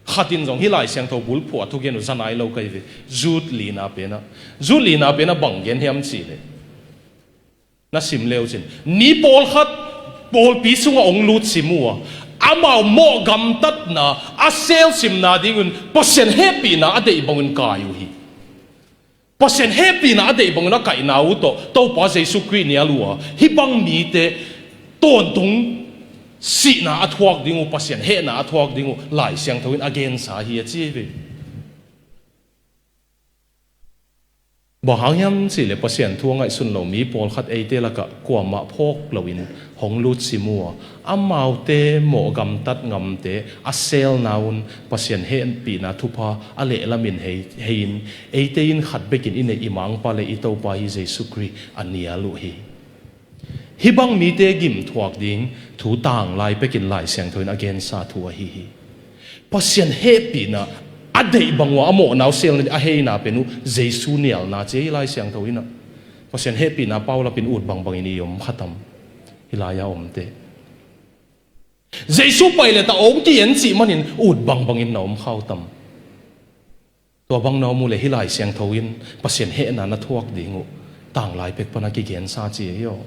Khat in zong hih Lai Siangtho bulphuh a thugen uh za nai lo ka hi ve. Jude lina pen ah, Jude lina pen ah bang gen hiam cih leh, na sim leu cin, ni pawlkhat pawlpi sungah hong lut sim uh a, amau mawh gamtatna a selsimna ding un Pasian hehpihna a deih bang un kai uh hi. Pasian hehpihna a deih bang un a kaihna uh tawh Topa Jesu Khrih nial uh a, hih bang mite tawntung sihna a thuak ding uh, Pasian hehna a thuak ding uh Lai Siangtho in a gensa hi a ci hi ve. Bang hang hiam cih leh Pasian thu a ngaihsun lo mi pawlkhat eite lakah kuamah phawk loin hong lut sim uh a, amaute mawh gamtat ngamte a selna un Pasian hehpihna thupha a lehlamin hei, hei in, eite in khat bekin i neih i Mangpa le i Topa hi Jesu Khrih a nial uh hi. Hih bang mite gimthuak ding thu tanglai pekin Lai Siangtho in a gensa thu ahi hi. Pasian hehpihna a deih bang uh a, a mawhna uh selna ding a heina pen uh Jesu nialna ci hi Lai Siangtho in ah. Pasian hehpihna paulapin ut bangbangin i om kha tam? Hih lai-a omte. Jesu pai le ta ong ki-en cih manin ut bangbangin na om kha uh tam? Tua bang na om uh le hih Lai Siangtho in Pasian hehna na thuak ding uh tanglai pek pana kigensa ci hi aw.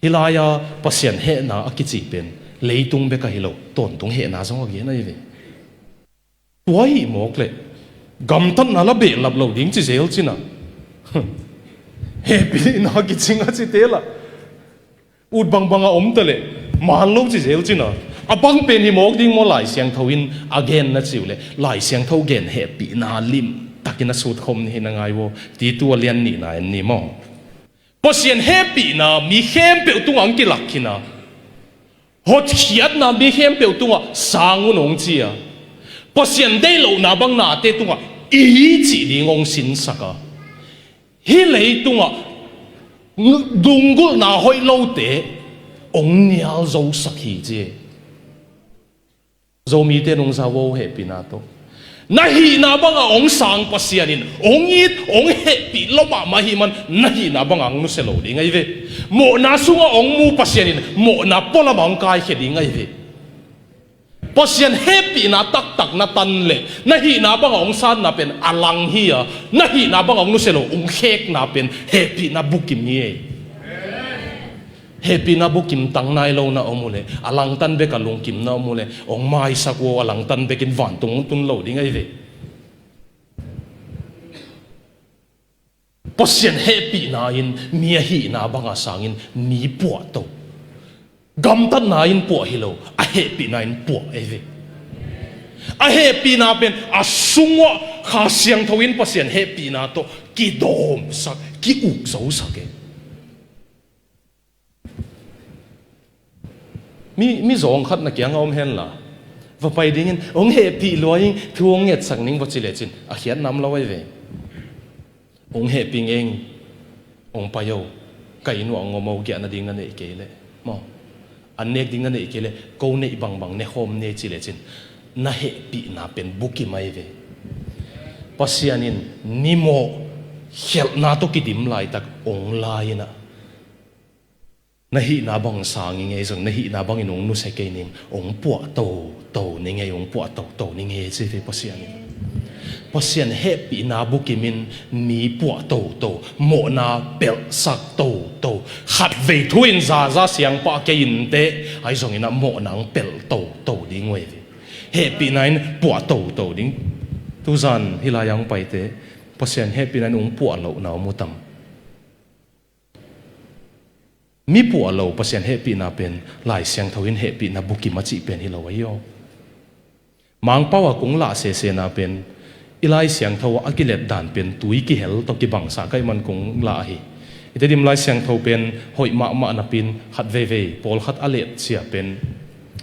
Hih lai-a Pasian hehna a kici pen leitung bek ahi lo, tawntung hehna zong a gen ahi ve. Tua hih mawk le gamtatna la behlap lo ding ci zel cina. Hehpihna kicing a ci tela ut bangbang a om ta le man lo ci zel cina. A bang pen hi mawk ding maw? Lai Siangtho in a gen na ci uh le Lai Siangtho gen hehpihna limtakin a sutkhawm ni hi na ngai uh. Titu a lian nihna en ni maw? Pasian hehpihna mi khempeuh tungah hong kilak khin a, hotkhiatna mi khempeuh tungah sang un hong ci a, Pasian deih lohna bang nate tungah i cih ding hong sinsak a, hih leitungah dunggulhna hoih lote hong nial zosak hi ci. Zomite nungza uh hehpihna tawh. Na hihna bangah hong sang Pasian in hong it, hong hehpih lo mahmah ahih man na hihna bangah hong nusia lo ding ahi ve. Mawhna sungah hong mu Pasian in mawhna pualamah hong kaikhia ding ahi ve. Pasian hehpihna taktak na tan le na hihna bangah hong sanna pen a lang hi a, na hihna bangah hong nusia lo hong khekna pen hehpihna bukim hi ei. Hehpihna bukim tang nai lo na om uh le, a langtan bek a lungkim na om uh le, hong maisak uh a, a langtan bekin vantung hong tun lo ding ahi ve. Pasian hehpihna in mi a hihna banga sangin mi puahto. Gamtatna in puah hi lo, a hehpihna in puah ahi ve. A hehpihna pen a sungah Kha Siangtho in Pasian hehpihna tawh kidawmsak, ki-ukzosak e. Mi, mi zawng khat na kiangah om henla, va pai dingin, hong hehpih lua ing, thu hong ngetsak ning va ci lecin, a khiatna om lo ahi ve. Hong hehpih ing, hong pai o, ka inn uah hong om o, giahna ding na neih kei leh maw, an nek ding na neih kei leh ko neih bangbang nekhawm ni ci lecin, na hehpihna pen bukim ahi ve. Pasian in mimawh khelhna tawh kidim laitak hong lai inah, na hihna bang sang ing ei, zong na hihna bangin hong nusia kei ning, hong puah toto ning ei, hong puah toto ning ei ci ve Pasian in. Pasian hehpihna bukimin mi puah toto, mawhna pelhsak toto, khatvei thu in zaza siangpah kei inteh, ahi zongin a mawhna hong pelh toto ding uh ei ve. Hehpihna in puah toto ding. Tuzan hih lai-a hong paite Pasian hehpihna in hong puah lohna om uh tam? Mi puah lo Pasian hehpihna pen Lai Siangtho in hehpihna bukim a cih pen hi lo ahi aw. Mangpau a kong lah sesena pen i Lai Siangtho ah a kilet dan pen tui kihel tawh kibangsa ka hih man kong lah ahi. I Tedim Lai Siangtho pen hoih mahmah napin khat veivei pawlkhat a let sia pen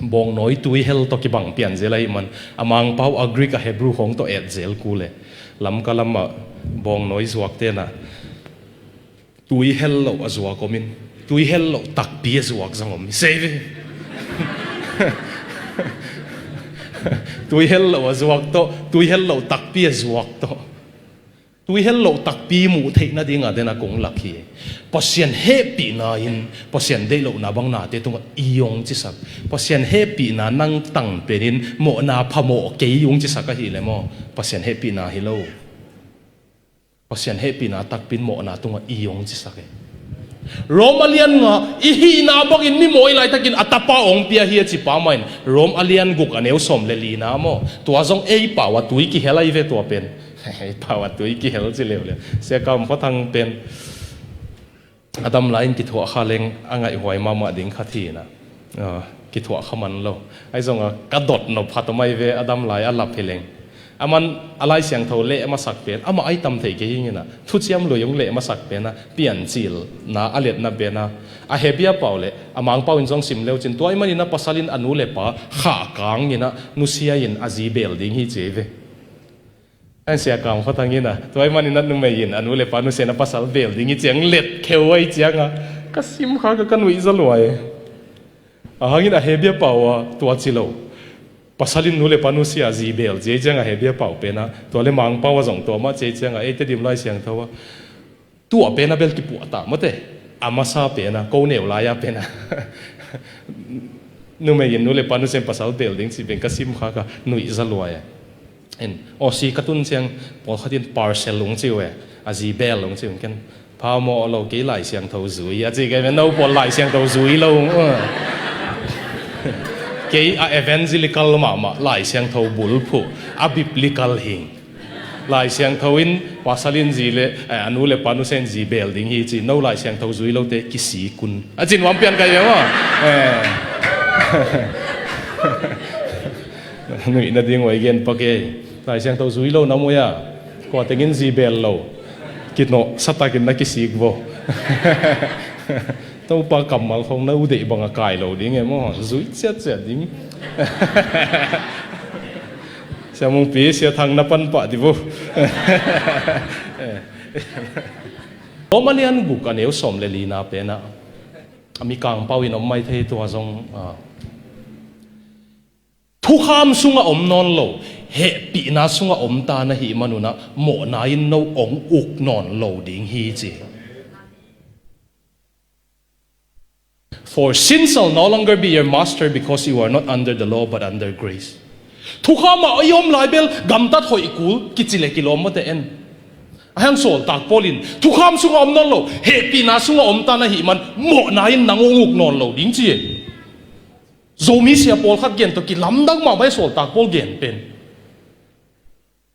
bawngnawi tui hel tawh kibang pian zel ahih man a Mangpau a Greek a Hebrew khawng tawh et zel kul e. Lamka lamah bawngnawi zuak tenah tui hel loh a zuak om in, tui hel loh takpi a zuak zong om hi sei ve. Tui hel loh a zuak tawh, tui hel loh takpi a zuak tawh. Tui hel loh takpi muh theih nading a den a kong lak hi. Pasian hehpihna in Pasian deih lohna bang nate tungah i hong cisak. Pasian hehpihna nang tang penin mawhna phamawh kei hong cisak ahih leh maw, Pasian hehpihna hi lo. Pasian hehpihna takpi in mawhna tungah i hong cisak e. Rom a lian nga, i hihna bangin mi mawi laitakin a tapa hong pia hi a ci pa mah in Rom a lian guk a neu sawm le lina maw. Tua zong ei pau a tui kihel ahi ve tua pen. Ei pau a tui kihel ci leuleu. Sia Kam Pha Thang pen a dam lai-in kithuah kha leng a ngaihhuai mahmah ding khat hi inah, ah, kithuah kha man lo. Ahi zongah ka dot nop khat om ahi ve, a dam lai a lap hi leng. A man a Lai Siangtho leh masak pen amah ahi tam thei kei hi inah, Thuciam Lui hong leh masak pen a Piancilna a letna pen a, a Hebia pau le a Mangpau in zong sim leucin, tua ahih manin a pasal in a nu le pa khahkang inah nusia in a zi bel ding hi ci hi ve. An Sia Kam Kha Thang inah, tua ahih manin a numei in a nu le pa nusia in a pasal bel ding hi ciang let kheu ahi ciangah ka sim kha ka, ka nuihza lua e. A hangin a Hebia pau a tua ci lo. Pasal in nu le pa nusia a zi beel ci ei ciangah he bia pau penah, tua le Mangpau a zong tua mah ci ei ciangah, ei Tedim Lai Siangtho ah tua penah bel kipuah ta mawte. A masa penah, ko neu lai-a penah numei in nu le pa nusia in pasal beel ding cih pen ka sim khak a, nuih za luai a. En, Aussie ka tun ciang pawlkhat in parcel ung ci uh e, a zi beel ung ci uh, ken phamawh lo, kei Lai Siangtho zui a ci kei ve, no pawl Lai Siangtho zui lo ung. Kei a evangelical mahmah, Lai Siangtho bulphuh, a biblical hing. Lai Siangtho in pasal in zi le, eh, a nu le pa nusia in zi beel ding hi ci, no Lai Siangtho zui lote kisik un a ci nuam pian kai ve maw. Eh. Nuih nading uh a i gen pak ei. Lai Siangtho zui lo na muh a, kua tengin zi beel lo, kinawh satakin na kisik vo. Topa kammal khong na uh deih bangah kai lo ding e maw, zui ciatciat ding. Sia Mungpi, Sia Thang na pan pah di vo. Rom a lian guk a neu sawm le lina penah a mikang pau in om mai thei, tua zong, ah, thukham sungah om nawn lo, hehpihna sungah om ta na hih manunah mawhna in no ong uk nawn lo ding hi ci. For sin shall no longer be your master, because you are not under the law but under grace. Thukham ah i om lai bel gamtat hoih kul kici le kilawm mawte en. A hiang sawltak Paul in thukham sungah om nawn lo, hehpihna sungah om ta na hih man mawhna in nang ong uk nawn lo ding ci e. Zomi sia pawlkhat gen tawh kilamdang mahmah e sawltak Paul gen pen.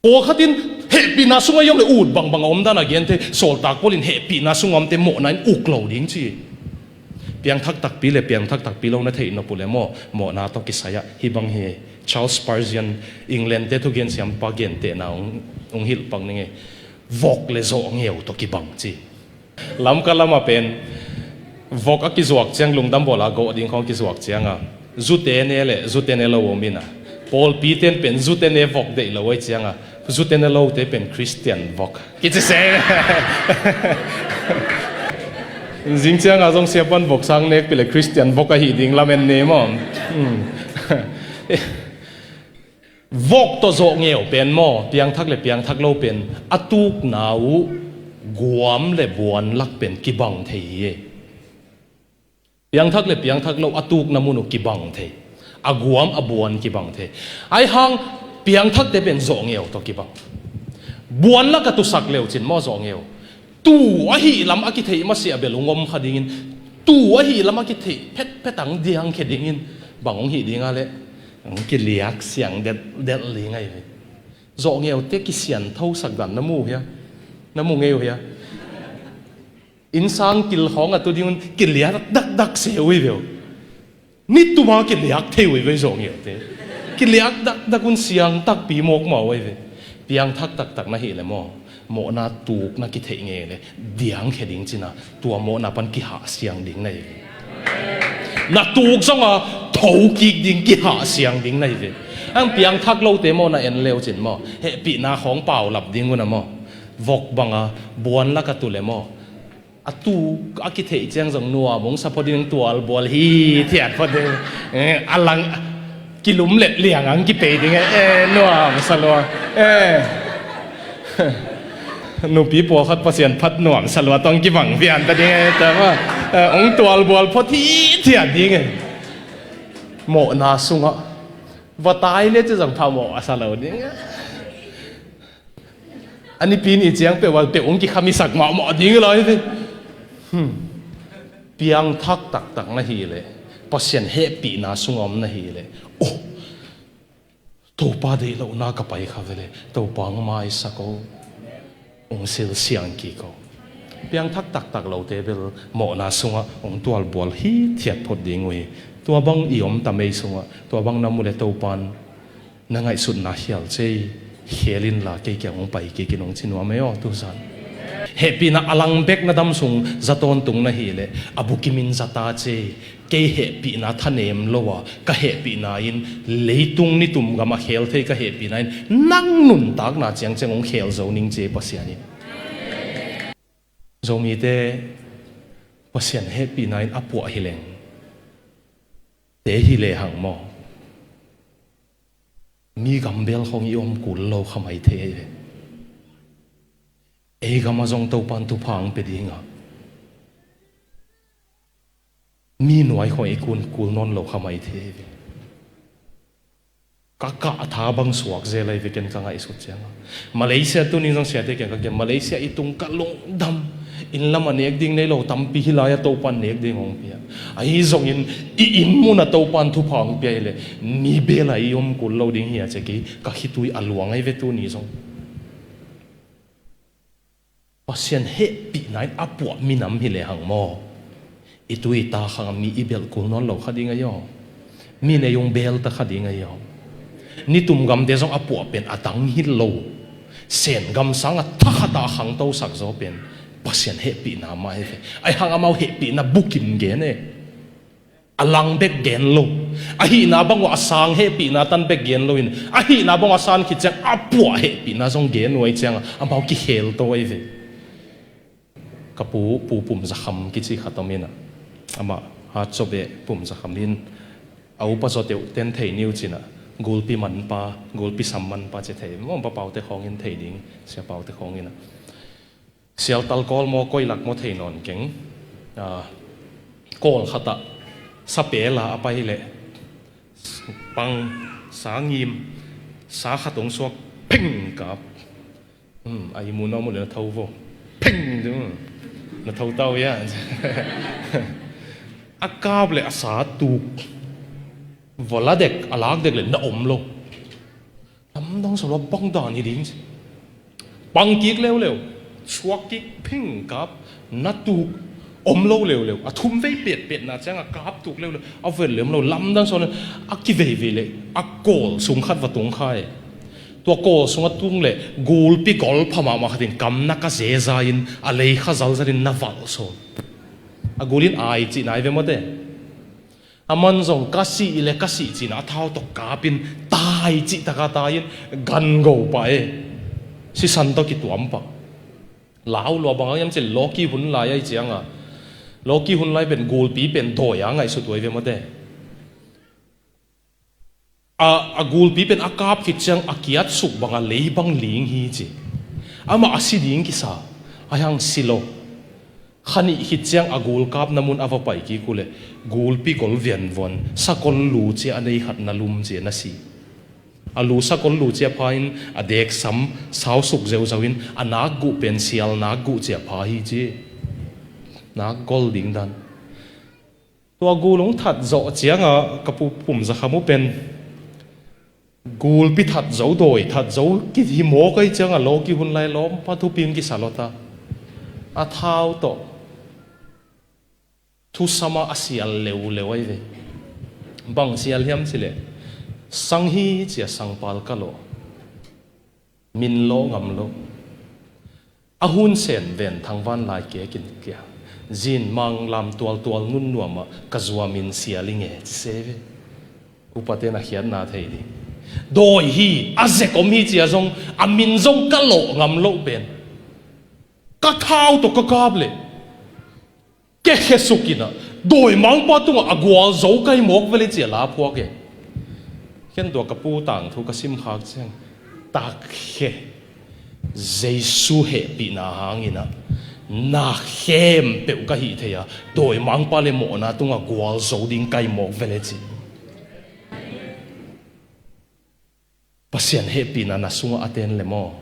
Pawlkhat in hehpihna sungah i om le ut bangbang a om dan a gen thei, sawltak Paul in hehpihna sungah omte mawhna in uk lo ding ci. Piangthak takpi le piangthak takpi lo na theih nop uh le maw, mawhna tawh kisai ah hih bang hi. Charles Spurgeon, England te thugen siampa gentehna ong, ong hilh pak ning e. Vok le zawhngeu tawh kibang ci. Lamka lamah pen vok a kizuak ciang, lungdam bawla gawh ding khawng kizuak cianga, zute ne le zute ne lo om ina, pawlpi ten pen zute ne vok deih lo ai cianga, zute ne lote pen Christian vok kici se. Zing cianga zong siapan vok sang nek pile Christian vok ahi ding lamen ne maw. Hmm. Vok tawh zawhngeu pen maw, piangthak le piangthak lo pen a tukna uh guam le buan lak pen kibang thei hi. Piangthak le piangthak lo a tukna mun uh kibang thei. A guam a buan kibang thei. Ai hang piangthakte pen zawhngeu tawh kibang. Buan lak a tusak leu cin maw zawhngeu. Tu ahi lam a kitheih masiah bel ung om kha dingin, tu ahi lam a kitheih phetphet ang diangkhia dingin, bang ong hih dinga le, ong kiliak siang det, det li ngai ve. Zawhngeu te kisian thosak dan na mu hia? Na mu ngei uh hia? Innsang kil khawng a tu dingun kiliak dakdak se uh hi ve uh. Ni tuma kiliak thei uh hi ve zawhngeu te. Kiliak dakdak un siang takpi mawkmawk uh hi ve. Piangthak taktak na hih le maw, mawhna tuk na kitheih ngei le diangkhia ding cina, tua mawhna pan kihah siang ding na hi ve. Na tuk zonga thokik ding kihah siang ding na hi ve. Ang piangthak lote maw na en leu cin maw, hehpihna khawng paulap ding una maw, vok banga buan laka tu le maw, a tu a kitheih ciang zong nuam ung sa phot ding, tualbual hi thiat phot ding. Eh, a lang kilum let liang ang kipei ding eh, eh, nuam sa lua. Eh. Nupi pawlkhat Pasian phat nuam sa lua tong kibang pian ta ding eh, ta ma. Eh, ong tualbual phot hi thiat ding eh. Mawhna sungah va tai le ci zong phamawh a sa lo ding eh. A nipi ni ciang peuh val peuh ong kikhamisak mahmah ding lai hi ve. Hmm. Piangthak taktak na hi le, Pasian hehpihna sungah om na hi le, oh, Topa deih lohna ka pai kha ve le, Topa ong maisak o, ong silsiang kik o. Piangthak taktak lote bel mawhna sungah ong tualbual hi thiat phot ding uh hi. Tua bang i om ta mei sungah, tua bang na mu le Topan na ngaihsutna khial cei, khel inla kei kiang hong pai kik in hong ci nuam ei aw tuzan. Hehpihna a lang bek na dam sung za tawntung na hi le, a bukim in za ta cei, kei hehpihna thanem lo a, ka hehpihna in leitung nitum gam a khel thei ka hehpihna in nang nuntakna ciangciang hong khel zo ning cei Pasian in. Zomite Pasian hehpihna in a puah hi leng te hi lehang maw. Mi gam bel khawng i om kul lo kha mai thei hi ve. Ei gam ah zong Topan thupha hong pia ding a, mi nuai khawng i kun kul nawn lo kha mai thei hi ve. Ka kah tha bang suak zel ahi ve, ken ka ngaihsut ciang a. Malaysia tuni zong siate kiang ka gen, Malaysia i tung ka lungdam. Inn lam ah nek ding nei lo tampi hih lai ah Topan nek ding hong pia. Ahi zongin i inn mun ah Topan thupha hong pia hi leh mi bel ah i om kul lo ding hi a, ci kei ka khitui a luang ahi ve tuni zong. Pasian hehpihna in a puah minam hi lehang maw, i tui i ta khang a mi i belh kul nawn lo kha ding ahi aw. Mi nei hong bel ta kha ding ahi aw. Nitum gamte zong a puah pen a dang hi lo. Sen gam sang a thakhat a khangto sak zaw pen Pasian hehpihna mah hi ve. Ahi hang amau hehpihna bukim gen e. A lang bek gen lo. A hihna bang uh a sang hehpihna tan bek gen lo in, a hihna bang uh a san khit ciang a puah hehpihna zong gen uh ahi ciang a, amau kikhel to ahi ve. Ka pu, Pu Pum Za Kham kici khat om in a, amah Hatzaw Beh Pum Za Kham in, a upa zawteuh ten thei ni uh cin a, gulpi manpa, gulpi sam manpa ci thei maw, Pa Pau te khawng in thei ding, Sia Pau te khawng in a. Sialtal kawl maw, koi lak maw thei nawn keng. Ah, kawl khat ah sa pel a a pai hi leh, pang, sa ngim, sa khat hong suak, pheng kap. Hmm, a i mu na mu le na tho vo. Pheng du. Na tho tau ia. A kap le a sa tuk. Vo la dek, a lak dek le na om lo. Lamdang sa lo, bang dan hi ding ci. Pang kik leuleu, suak kik, phing kap, na tuk, om lo leuleu. A thum vei petpetna ciang a kap tuk leuleu, a vel lem lo, lamdang sa lo, a kiveivei le, a kawl sung khat va tung kha e. Tua kawl sung a tung le, gulpi gol pha mahmah khat in kam na ka zeza in, a lei kha zalzal in na valh sawn. A gul in ai cih nai ve mawte. Aman zong ka sih le ka sih cin a thau tawh kap in tai cih taka tai in gan go pah e. Sisan tawh kituam pah. Lau lua bang a hiam cin lawki hun lai ahi ciang a. Lawki hun lai pen gulpi pen dawi a ngaihsut uh ahi ve mawte. A, a gulpi pen a kap khit ciang a kiat suk bang a lei bang ling hi ci. Amah a si ding kisa, a hiang si lo. Kha nih khit ciang a gul kapna mun a va pai kik uh leh, gulpi gol vianvuan, sakol lu cia a nei khat na lum cia na si. A lu sakol lu cia pha in a deksam sau suk zeuzau in a nak guh pen sial nak guh cia pha hi ci. Nak gol ding dan. Tua gul hong that zawh ciang a ka pu Pum Za Kham uh pen gulpi that zo, dawi that zo, kihi mawk ahi ciang a lawki hun lai lawmpa thupi in kisa lo ta. A thau tawh thusam a a sial leuleu ahi ve. Bang sial hiam cileh, sang hi cia sangpal ka lawh. Min lawh ngam lo. A hun sen ven thangvan lai kekin kia. Zin mang lam tualtual nun nuam ah ka zuam in sial i nge ci se ve. Upaten a khiatna thei ding. Dawi hi, a zek om hi cia zong, a min zong ka lawh ngam loh pen. Ka thau tawh ka kap leh. Kekhe suk in a, dawimangpa tungah a gualzo kai mawk vele cia la phuak e. Khen tua ka pu tangthu ka simkhak ciang, takkhe Jesu hehpihna hangin a, na khempeuh ka hih thei a, dawimangpa le mawhna tungah gualzo ding kai mawk vele ci. Pasian hehpihna na sungah a ten le maw,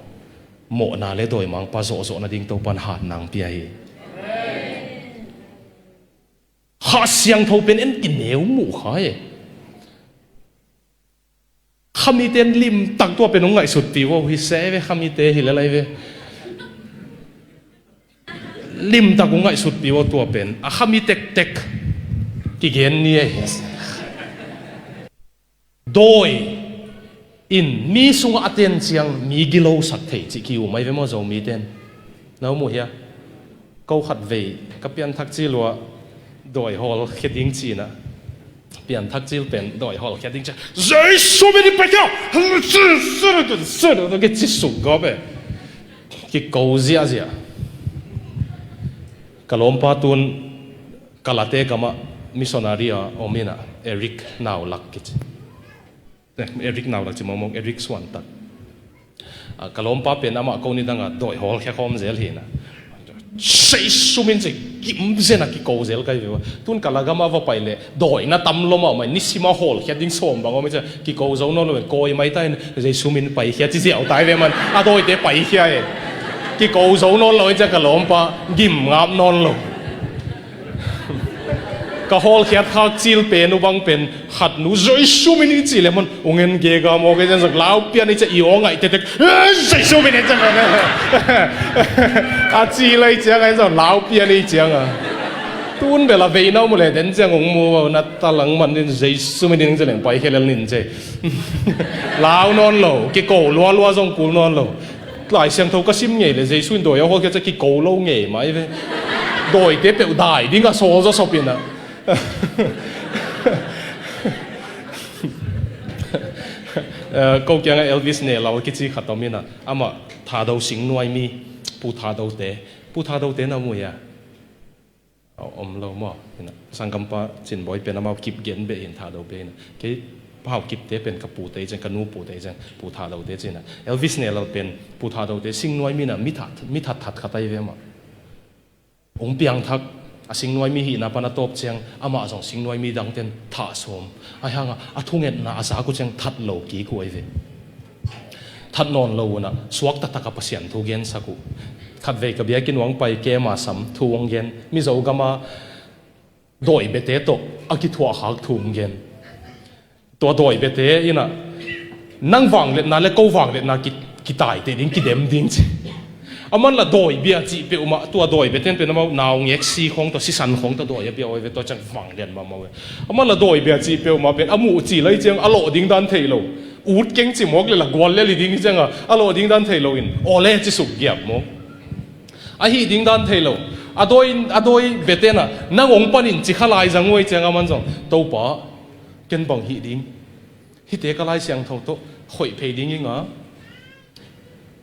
mawhna le dawimangpa zawhzawh nading Topan hat nang pia hi. Kha Siangtho pen en kineu muh kha e. Khamite limtak tua pen hong ngaihsutpih uh hi se ve, khamite hi le lai ve. Limtak hong ngaihsutpih uh tua pen a khami tektek kigen ni e. Dawi in mi sungah a ten ciang mi gilosak thei cih ki-um ahi ve maw Zomite in? Na um uh hia? Ko khat vei ka pianthak cil uh ah dawi hawlkhia ding ci-in ah, pianthak cil pen dawi hawlkhia ding ci-in ah, Jesu min in pai khia! Ki ci suk gawp e. Kiko ziahziah. Ka lawmpa tun Kalate gamah missionary a om in ah, Eric Naulak kici. Eric nau lak ci mawkmawk, Eric Suantak. A, ka lawmpa pen amah ko ni dangah dawi hawlkhia khawm zel hi na. Jesu min ci gim zen a kiko zel ka hi ve ua. Tun ka lagam a va pai leh dawi na tam lua mahmah, nisim a hawlkhia ding sawm bang om hi ci a, kiko zo nawn lo in kawi mai ta in Jesu min paikhia ci ziau ta hi ve man. A dawite paikhia e. Kiko zo nawn lo hi ci a, ka lawmpa gim ngap nawn lo. Ka hawlkhiat khak cil pen uh bang pen khat nu Jesu min i cih leh man ung en gega mawk ei ciang zong lau pian i ciah i aw ngaih tektek, "Eh, Jesu min i ciah," a ci lai ciang ei zong lau pian i ciang a. Tun bel a vei na um uh leh den ciang ung mu na talang man in Jesu min in ciah leng paikhia lel nin ciah. Lau nawn lo, kiko lualua zong kul nawn lo. Lai Siangtho ka sim ngei leh Jesu in dawi a hawlkhia ciah kiko lo ngei mai ve. Dawite peuh dai ding a sawl zawsop in a. Eh, ko kiangah Elvis Nelal kici khat om in a, amah Thado singnuai mi, Pu Thadote, Pu Thadote na mu hia? A om lo maw? Hi na, sanggampa Cinbawi pen amau Kip gen beh hi na, Thado beh hi na. Kei Pa Hau Kipte pen ka pute hi ciang, ka nu pute hi ciang, Pu Thadote ci hi na. Elvis Nelal pen Pu Thadote singnuai mi na, mi that, mi that that khat ahi ve mah. Ong piangthak, a singnuai mi hihna pan a tawp ciang, amah zong singnuai mi dangten thah sawm. Ahi hangah a thungetna a zak uh ciang that lo kik uh ahi ve. That nawn lo unah suak taktak a Pasian thu gensak uh. Khatvei ka biakinn uang pai kem a sam thu ong gen, Mizo gama dawi biate tawh a kithuahkhak thu ong gen. Tua dawi biate inah nang vangliatna le ko vangliatna ki, kitaite ding, kidem ding ci. Aman la dawi bia cih peuhmah, tua dawi biaten pen amau naungek si khawng tawh, sisan khawng tawh dawi a bia uh ahi ve, tua ciang vanglian mahmah uh ve. Aman la dawi bia cih peuhmah pen a muh cil ahi ciang a lawh ding dan thei lo. Ut keng ci mawk le la gual lel hi ding hi cianga a lawh ding dan thei loin aw le ci suk giap mawk. Ahi ding dan thei lo. A dawi, a dawi biaten ah nang ong panin ci kha lai zang uh ahi cianga aman zong, Topa, ken bang hih ding? Hihte ka Lai Siangtho tawh khoih phei ding ing a,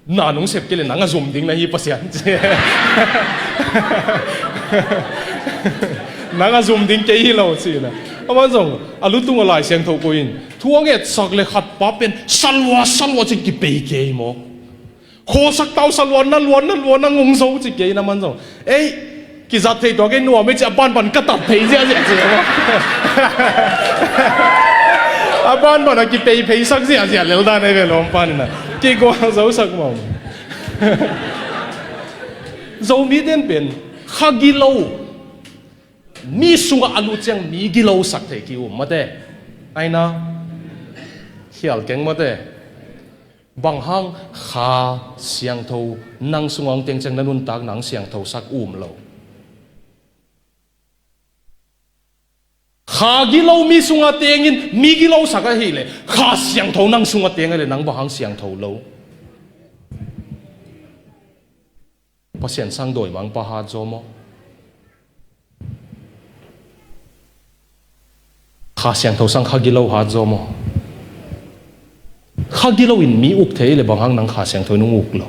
na nong sep kei le nang a zum ding na hi Pasian ci. Nang a zum ding kei hi lo ci na. Aman zong a lutung a Lai Siangtho ko in thu a ngetsak le khat pa pen salua salua cin kipei kei maw? Khawsak tau sa luan na luan na luan na ngong zo ci kei na man zong. Ei, kizat thei tua kei nuam ei ci a banban ka tat thei ziahziah ci. A banban a kipeipheisak ziahziah lel dan ei ve lawm pan ina. Kigual zosak mawm. Zomi den pen kha gilo. Mi sungah a lut ciang mi gilosak thei ki um mate. Aina khial keng mate. Bang hang Kha Siangtho nang sungah hong teng ciang na nuntakna hong siangthosak um lo? Kha gilo mi sungah tengin mi gilosak ahih leh Kha Siangtho nang sungah teng ahih leh nang bang hang siangtho lo? Pasian sang dawimangpa hat zaw maw? Kha Siangtho sang kha gilo hat zaw maw? Kha gilo in mi uk thei le bang hang nang Kha Siangtho in hong uk lo?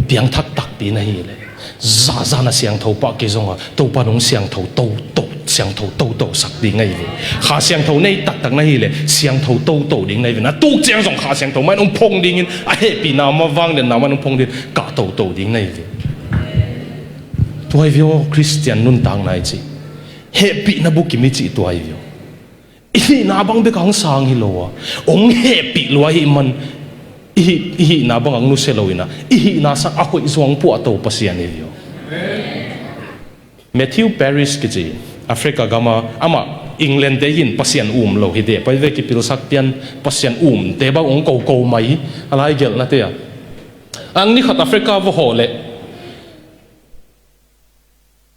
Piangthak takpi na hi le, zahzah na siangtho pah kei zongah Topa nong siangtho toto, siangtho toto sak ding ahi ve. Kha Siangtho nei taktak na hi le siangtho toto ding na hi ve. Na tuk ciang zong Kha Siangtho mah in hong phong dingin a hehpihna mah, vangliatna mah in hong phong dingin kah toto ding na hi ve. Tua hi ve aw, Khristian nuntakna i cih, hehpihna bukim i cih tua hi ve aw. I hihna bang bek a hong sang hi lo a, hong hehpih lua ahih man i hih, i hihna bang a hong nusia lo ina, i hihna sang a hoih zuang puahto Pasian hi ve aw. Matthew Parris kici, Africa gama, amah England te hin Pasian um lo hi deh pai ve, kipilsak pian Pasian umte bang hong koko mai a lai gelhnate ah. Ang ni khat Africa va hawh leh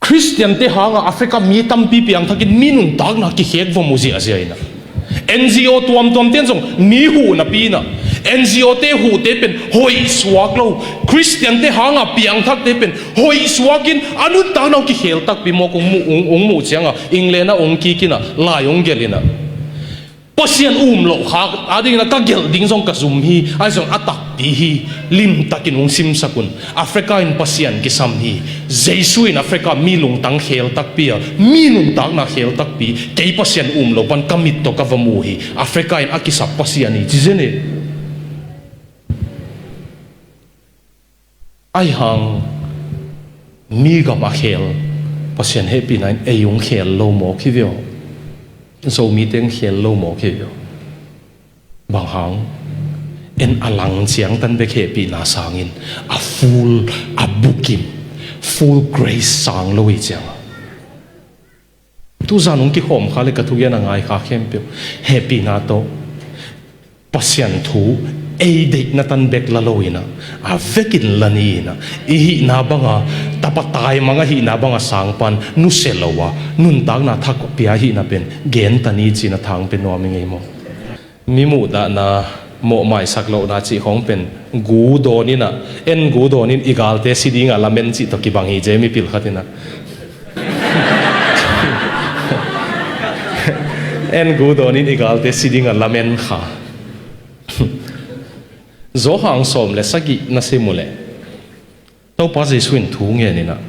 Khristiante hangah Africa mi tampi piangthakin mi nuntakna kikhek va mu ziahziah ina. N G O tuamtuamte in zong mi huh napi ina, N G O te huhte pen hoih suak lo. Khristiante hangah piangthakte pen hoih suakin a nuntakna hong kikhel takpi mawk hong muh, hong, hong muh ciangah England ah hong kik ina, lai hong gelh ina. Pasian um loh kha adingin a ka gelh ding zong ka zum hi. Ahi zong a takpi hi. Limtakin hong simsak un. Africa in Pasian kisam hi. Jesu in Africa mi lungtang khel takpi a, mi nuntakna khel takpi, kei Pasian um lo pan ka mit tawh ka va mu hi. Africa in a kisap Pasian hi ci zen hi. Ahi hang mi gam a khel Pasian hehpihna in ei hong khel lo mawk hi ve aw. Zomite hong khel lo mawk hi ve aw. Bang hang? En a lang ciangtan bek hehpihna sangin a full, a bukim, full grace sang lo hi ciang a. Tuzan hong kikhawm kha le ka thugen a ngai kha khempeuh hehpihna tawh Pasian thu ei deihna tan bek la lo inah, a vekin la ni inah, i hihna banga tapa taimang a hihna banga sang pan nusia lo a, nuntakna thak pia hihna pen gen ta ni cin a thang pe nuam i ngei maw? Mi muhdahna, mawhmaisak lohna cih khawng pen gu dawn inah, en gu dawn in i galte si dinga lamen cih tawh kibang hi, Jamie pil khat inah. En gu dawn in i galte si dinga lamen kha. Zawhang sawm le sagih na sim uh leh Topa Jesu in thu ngen inah,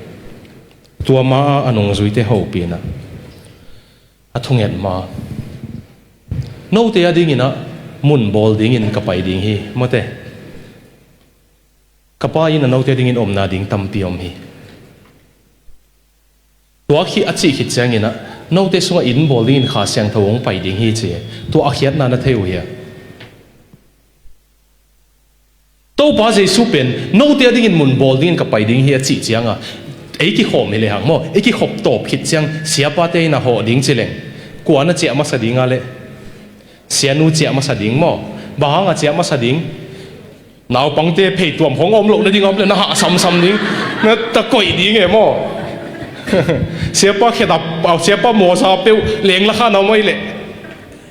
tua ma a nungzuite hopih inah, a thunget ma, note a dinginah mun bawl dingin ka pai ding hi, mawte. Ka Pa inn ah note a dingin omna ding tampi om hi. Tua khit a cih khit cianginah note sungah inn bawl dingin Kha Siangtho hong pai ding hi ci. Tua a khiatna na thei uh hia? Topa Jesu pen note a dingin mun bawl dingin ka pai ding hi a cih cianga, ei kikhawm hi lehang maw, ei kikhop tawp khit ciang siapate in a hawh ding ci leng, kua na ciah masa dinga leh? Sianu ciah masa ding maw? Bang hanga ciah masa ding? Naupangte pheituam khong a om loh nading a om le na hah samsam ding, na ta koih ding e maw? Siapa khedap, siapa mawsa peuh lengla kha na om ahi leh,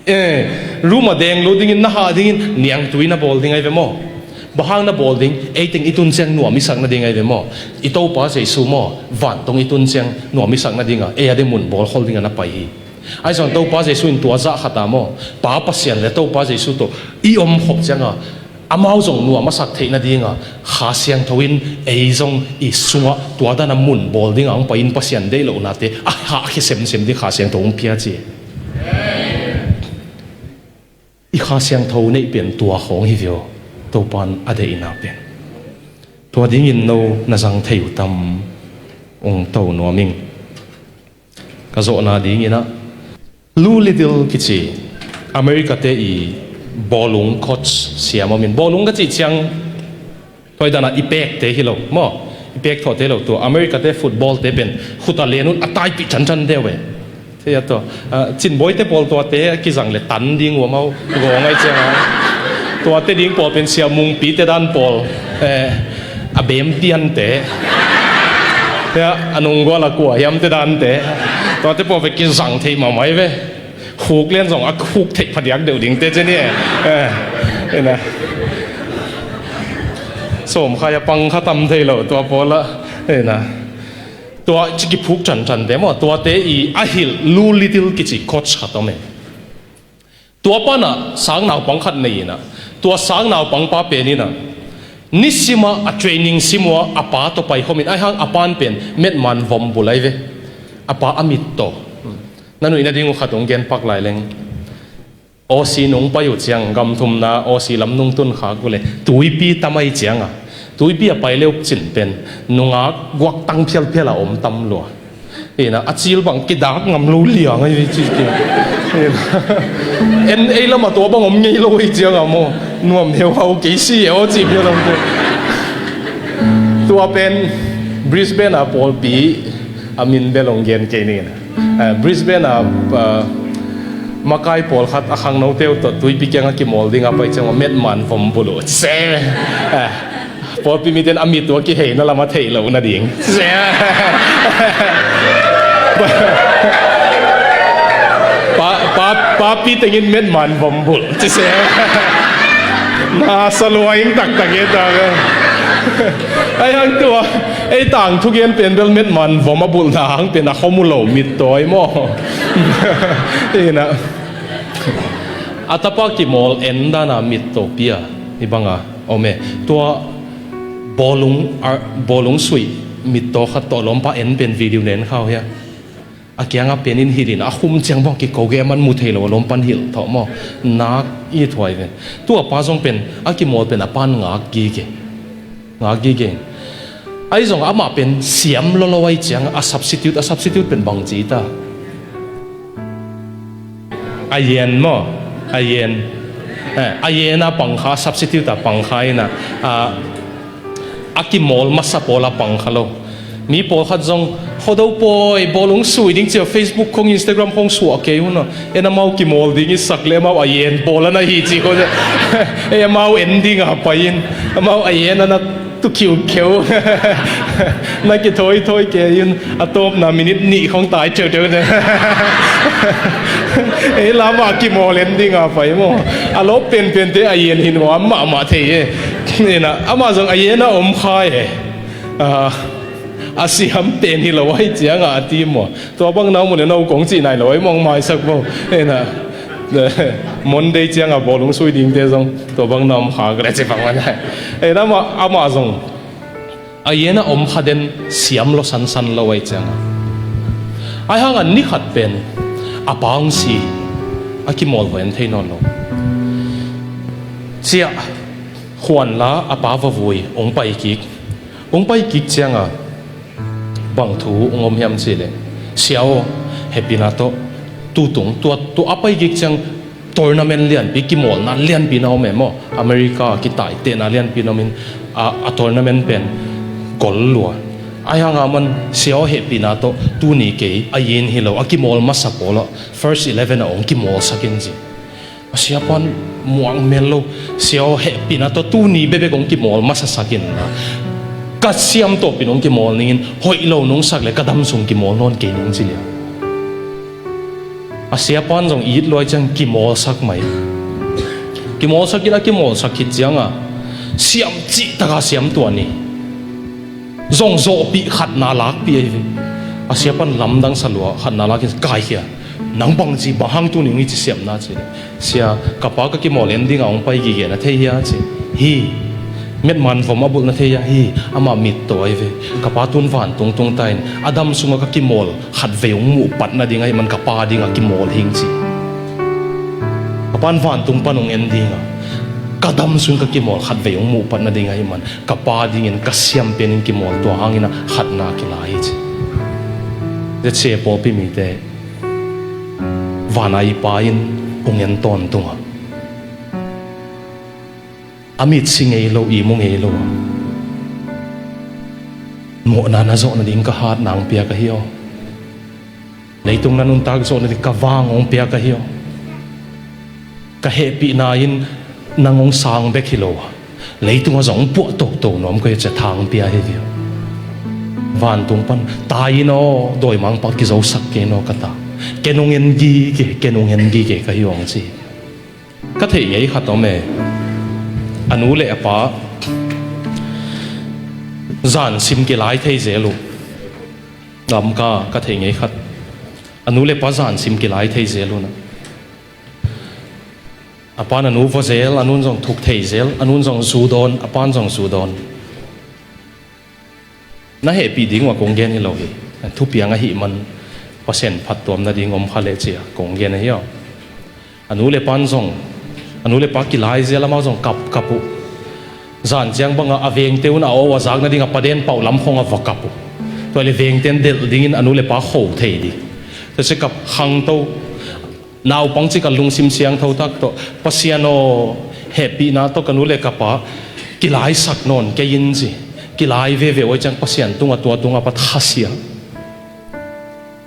eh, room a deng lo dingin na hah dingin niangtui na bawl ding ahi ve maw? Bang hang na bawl ding? Ei teng i tun ciang nuam i sak nading ahi ve maw? I Topa Jesu maw, vantawng i tun ciang nuam i sak nadinga ei a ding mun bawl khol dinga na pai hi. Ahi zong Topa Jesu in tua zah khat a maw, Pa Pasian le Topa Jesu tawh i om khop cianga amau zong nuam a sak theih nadinga Kha Siangtho in ei zong i sungah tua dana mun bawl dinga hong pai in Pasian deih lohnate a hahkhia semsem ding Kha Siangtho hong pia ci. I Kha Siangtho neih pen tua khawng hi ve aw, Topan a deihna pen. Tua dingin no na zang thei uh tam? Ung to nuam ing. Ka zawhna dinginah Lou Little kici America te i bawlung coach siam om in, bawlung ka cih ciang tua i dana i pekte hi lo maw, i pek thawhte lo, tua America te football te pen khut a len un a taipih ṭhanṭhan deuh e. Thei a tua, ah, Cinbawite pawl tuate a kizang le tan ding uh amau gawng ahi cianga. Tuate ding pawl pen Sia Mungpite dan pawl, eh, a bem piante. Tia a nunggual a kua hiamte dante. Tuate pawl ve kizang theih mahmah hi ve. Khuk lian zong a khuk theih phadiak deuh dingte ci ni e. Eh, ina. Sawmkhai a pang kha tam thei lo tua pawl ah. Ina. Tua ci kiphuk ṭhanṭhante maw, tuate i a hilh Lou Little kici coach khat om e. Tua panah sang naupang khat nei inah, tua sang naupang pa pen inah nisimah a training sim uh a, a pa tawh paikhawm in, ahi hang a pan pen metman vom bul ahi ve. A pa a mit tawh. Na nuih nading uh khat hong gen pak lai leng. Aussie nung pai uh ciang, gam thumna Aussie lam nung tun khak uh leh tuipi tam ahi cianga, tuipi a pai le uh cin pen nungak guak tang phialphial a om tam lua. Ina, a cil bang kidak ngam lo liang ahi ci ki. Ina, en ei lamah tua bang om ngei lo ahi cianga maw, nuam heuhau kei si e aw ci phial om te. Tua pen Brisbane a pawlpi a min bel hong gen kei ning ina. Eh, Brisbane a, ah, makai pawlkhat a khangnote uh tawh tuipi kiangah kimawl dinga pai ciangah metman vom buluh se. Eh, pawlpi miten a mit uh a kiheina lamah theih loh nading se. Pa, pa, papi tengin metman vom bulh ci se. Na sa lua ing taktak e ta. Ahi hang tua ei tangthu gen pen bel metman vom a bulhna hang pen a khom uh lo mittawi maw? Ina. A tapa kimawl en dana mittaw pia hi banga om e. Tua bawlung, ar, bawlung suih mittaw khat tawh lawmpa en pen video nen khau hia. A kianga pen in hilh in a khum ciang bang kiko ge, a man mu thei lo a lawmpan hilh thawh maw. Nak i thuai ve. Tua pa zong pen a kimawl pen a pan ngak gige. Ngak gige. Ahi zong amah pen siam lolo ahi ciang a substitute, a substitute pen bang ci ta. A yen maw? A yen. Eh, a yen a pangkha, substitute a pangkha ina, a, a kimawl masa pawl a pangkha lo. Mi pawlkhat zong, Khuado pawi, bawlung sui ding cia Facebook khong, Instagram khong suah kei hun a. En amau kimawl ding i sak le amau a yen pawl a na hi ci khong. Ei amau en ding a pai in. Amau a yen a na tu khiukheu. Na kithawi thawi kei in a tawpna minute nih khong tai teuhteu ne. Ei lamah kimawl en ding a pai maw. A lawp penpente a yen hi nuam mahmah thei e. Ina, amah zong a yen a om khai e. A, a siam pen hi lo ahi cianga a ti maw. Tua bang na om le no kong cih nai lo ahi mawng maisak bo. Ina, Monday cianga bawlung sui dingte zong tua bang na om kha ka le ci bang man. Ina, amah, amah zong a yen a om kha den siam lo sansan lo ahi cianga. Ahi hanga ni khat pen a pang si a kimawl hua en thei nawn lo. Ciah khuan la a pa va vui, ong pai kik. Ong pai kik cianga bang thu ong om hiam cih leh, Sia aw, hehpihna tawh tutung tua, tua a pai kik ciang tournament lianpi, kimawlna lianpi na om e maw. America kitaitehna lianpi na om in, a, a tournament pen gol lua. Ahi hanga man, Sia aw, hehpihna tawh tuni kei a yen hi lo, a kimawl masa pawl ah first eleven a ong kimawlsak in ci. A siapan muang mel lo, Sia aw, hehpihna tawh tuni bekbek ong kimawl masasak in la, ka siam tawpin ong kimawl ningin, hoih lo nong sak le ka dam sung kimawl nawn kei ning ci lia. A siapan zong it luai ciang kimawlsak mai. Kimawlsak in a kimawlsak khit cianga siam cihtaka siam tua ni zong zawhpih khatna lakpih ahi ve. A siapan lamdang sa lua, khatna lakin kaikhia. Nang bangci bang hang tuni ong i ci siamna ci. Sia, ka pa ka kimawl en dinga ong pai gige na thei hia ci. Hi. Metman vom a bulh na thei hia? Hi. Amah mittaw ahi ve. Ka pa tun vantung tung ta in a dam sunga ka kimawl khatvei ong muh pat nading ahi man ka pa dinga kimawl hing ci. Ka pan vantung pan ong en dinga ka dam sung ka kimawl khatvei ong muh pat nading ahi man ka pa dingin ka siam penin kimawl, tua hangin a khatna kila hi ci. Zia sia pawlpi mite vana i pa in ong en tawntunga a mitsi ngei lo, i mu ngei lo a, mawhna na zawh nading ka hat nang pia ka hi aw. Leitung na nuntak zawh nading ka vang ong pia ka hi aw. Ka hehpihna in nang ong sang bek hi lo a, leitungah zong puah toto nuam ka hi cia thang pia hi viau. Vantung pan, tai in aw, dawimangpa kizosak kei naw ka ta. Ken ong en gige, ken ong en gige ka hi aw ong ci. Ka theih ngei khat om e. A nu le a pa zansim kilai thei zel uh. Lamka ka theih ngei khat. A nu le pa zansim kilai thei zel uh na. A pan a nu vua zel, a nun zong thuk thei zel, a nun zong zu dawn, a pan zong zu dawn. Na hehpih ding uh a kong gen hi lo hi. Thupiang ahih man Pasian phattuam nading om kha leh cia kong gen ahi aw. A nu le pan zong, a nu le pa kilai zel, amau zong kapkap uh. Zan ciang banga a vengte un a aw a zak nadinga paden pauh lam khong a va kap uh. Tua le vengten delh dingin a nu le pa kho thei ding. Tua cia kap khangto. Naupang cika lungsim siangtho tak tawh, Pasian aw, hehpihna tawh ka nu le ka pa kilaisak nawn kei in ci. Kilai veve uh ahi ciang Pasian tunga tua tunga pat khasia.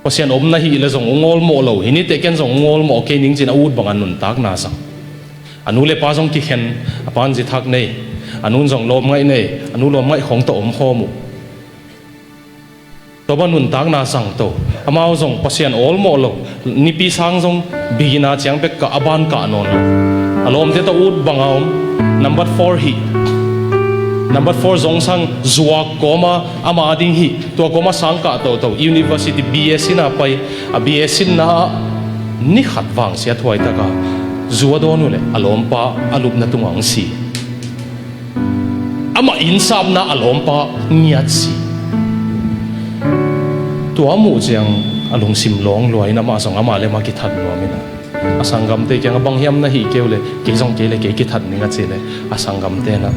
Pasian om na hih le zong ung awlmawh lo hi nite, ken zong ung awlmawh kei ning cin a ut banga nuntakna zang. A nu le pa zong kikhen, a pan zithak nei, a nun zong lawmngaih nei, a nu lawmngaih khong tawh omkhawm uh. Tua bang nuntakna zangto. Amau zong Pasian awlmawh lo. Nipi sang zong bigina ciang bek kah, a ban kah nawn lo. A lawmte tawh ut banga om. Number four hih. Number four zong sang zuak kawma ama ding hih. Tua kawma sang kah toto. University B A sinna pai. A B A sinna ah ni khat vang siathuai taka Zu a dawn uh leh a lawmpa a lupna tungah hong si. Amah innsapna a lawmpa ngiat si. Tua a muh ciang a lungsim lawng lua in amah zong amah le amah kithat nuam in a, a sanggamte kiangah bang hiam na hih kei uh leh kei zong kei le kei kithat ning a cih leh a sanggamte in a,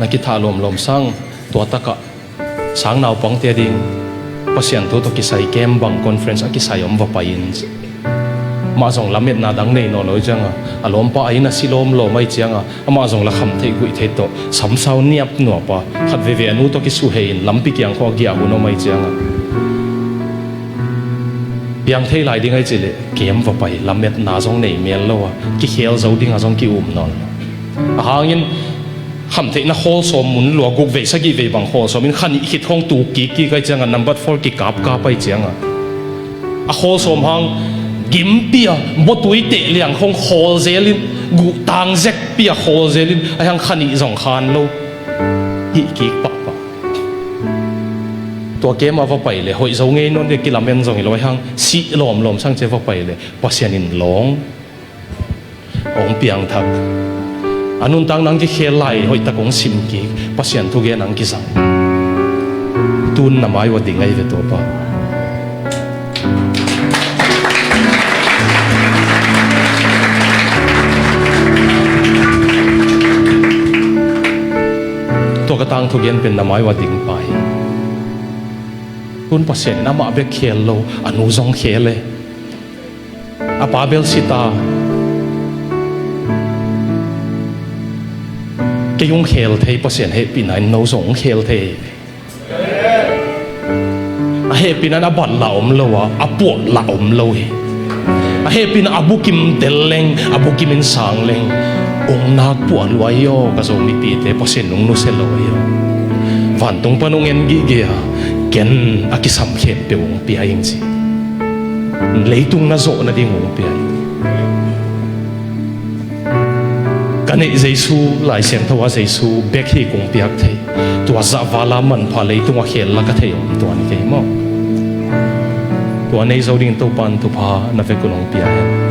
na kithah lawmlawm sang tua takah sang naupangte a ding Pasian thu tawh kisai camp bang conference a kisai om va pai in. Amah zong lametna dang nei nawn lo ciangah a lawmpa a inn a si lawmlawm ahih ciangah amah zong la khamtheih guihtheih tawh samsau niap nuam a khat veivei a nu tawh kisuhei in lampi kiang khawng a giah hun om ahih ciangah piang thei lai ding ahih cih leh camp va pai, lametna zong nei mel lo a, kikhel zo dingah zong ki-um nawn lo. A hangin khamtheihna khawl sawm mun lua, guk vei sagih vei bang khawl sawm in kha nih khit hong tuk kikkik ahih ciangah number four kikapkap ahih ciangah a khawl sawm hang gimpi a bawtui teh liang hong khawl zel in, guh tang zekpi a khawl zel in, a hang kha nih zong khan lo hih kik pahpah. Tua camp ah va pai leh hoih zo ngei nawn ding a kilamen zong hi lo, a hang sih lawmlawm sang ciang va pai leh Pasian in lawng hong piangthak. A nuntak nang kikhel lai hoihtak hong sim kik, Pasian thugen nang kizang. Tun na mai uh a ding ahi ve tua pa. Tua ka tangthu gen pen na mai uh a ding pa hi. Tun Pasian in amah bek khel lo, a nu zong khel e. A pa bel si ta. Kei hong khel thei, Pasian hehpihna in no zong hong khel thei. A hehpihna in a bat lah om lo a, a puah lah om lo hi. A hehpihna a bukim tel leng, a bukim in sang leng, hong nak puah lua hi aw, ka Zomipite, Pasian nung nusia lo hi aw. Vantung pan hong en gige a, ken a kisam khempeuh hong pia ing ci. Leitung na zawh nading hong pia ing. Ka neih Jesu, Lai Siangtho a Jesu bek hi kong piak thei. Tua zah vala manpha leitung a khel la ka thei om tuan kei maw. Tua nei zo ding Topan thupha na vek un hong pia hen.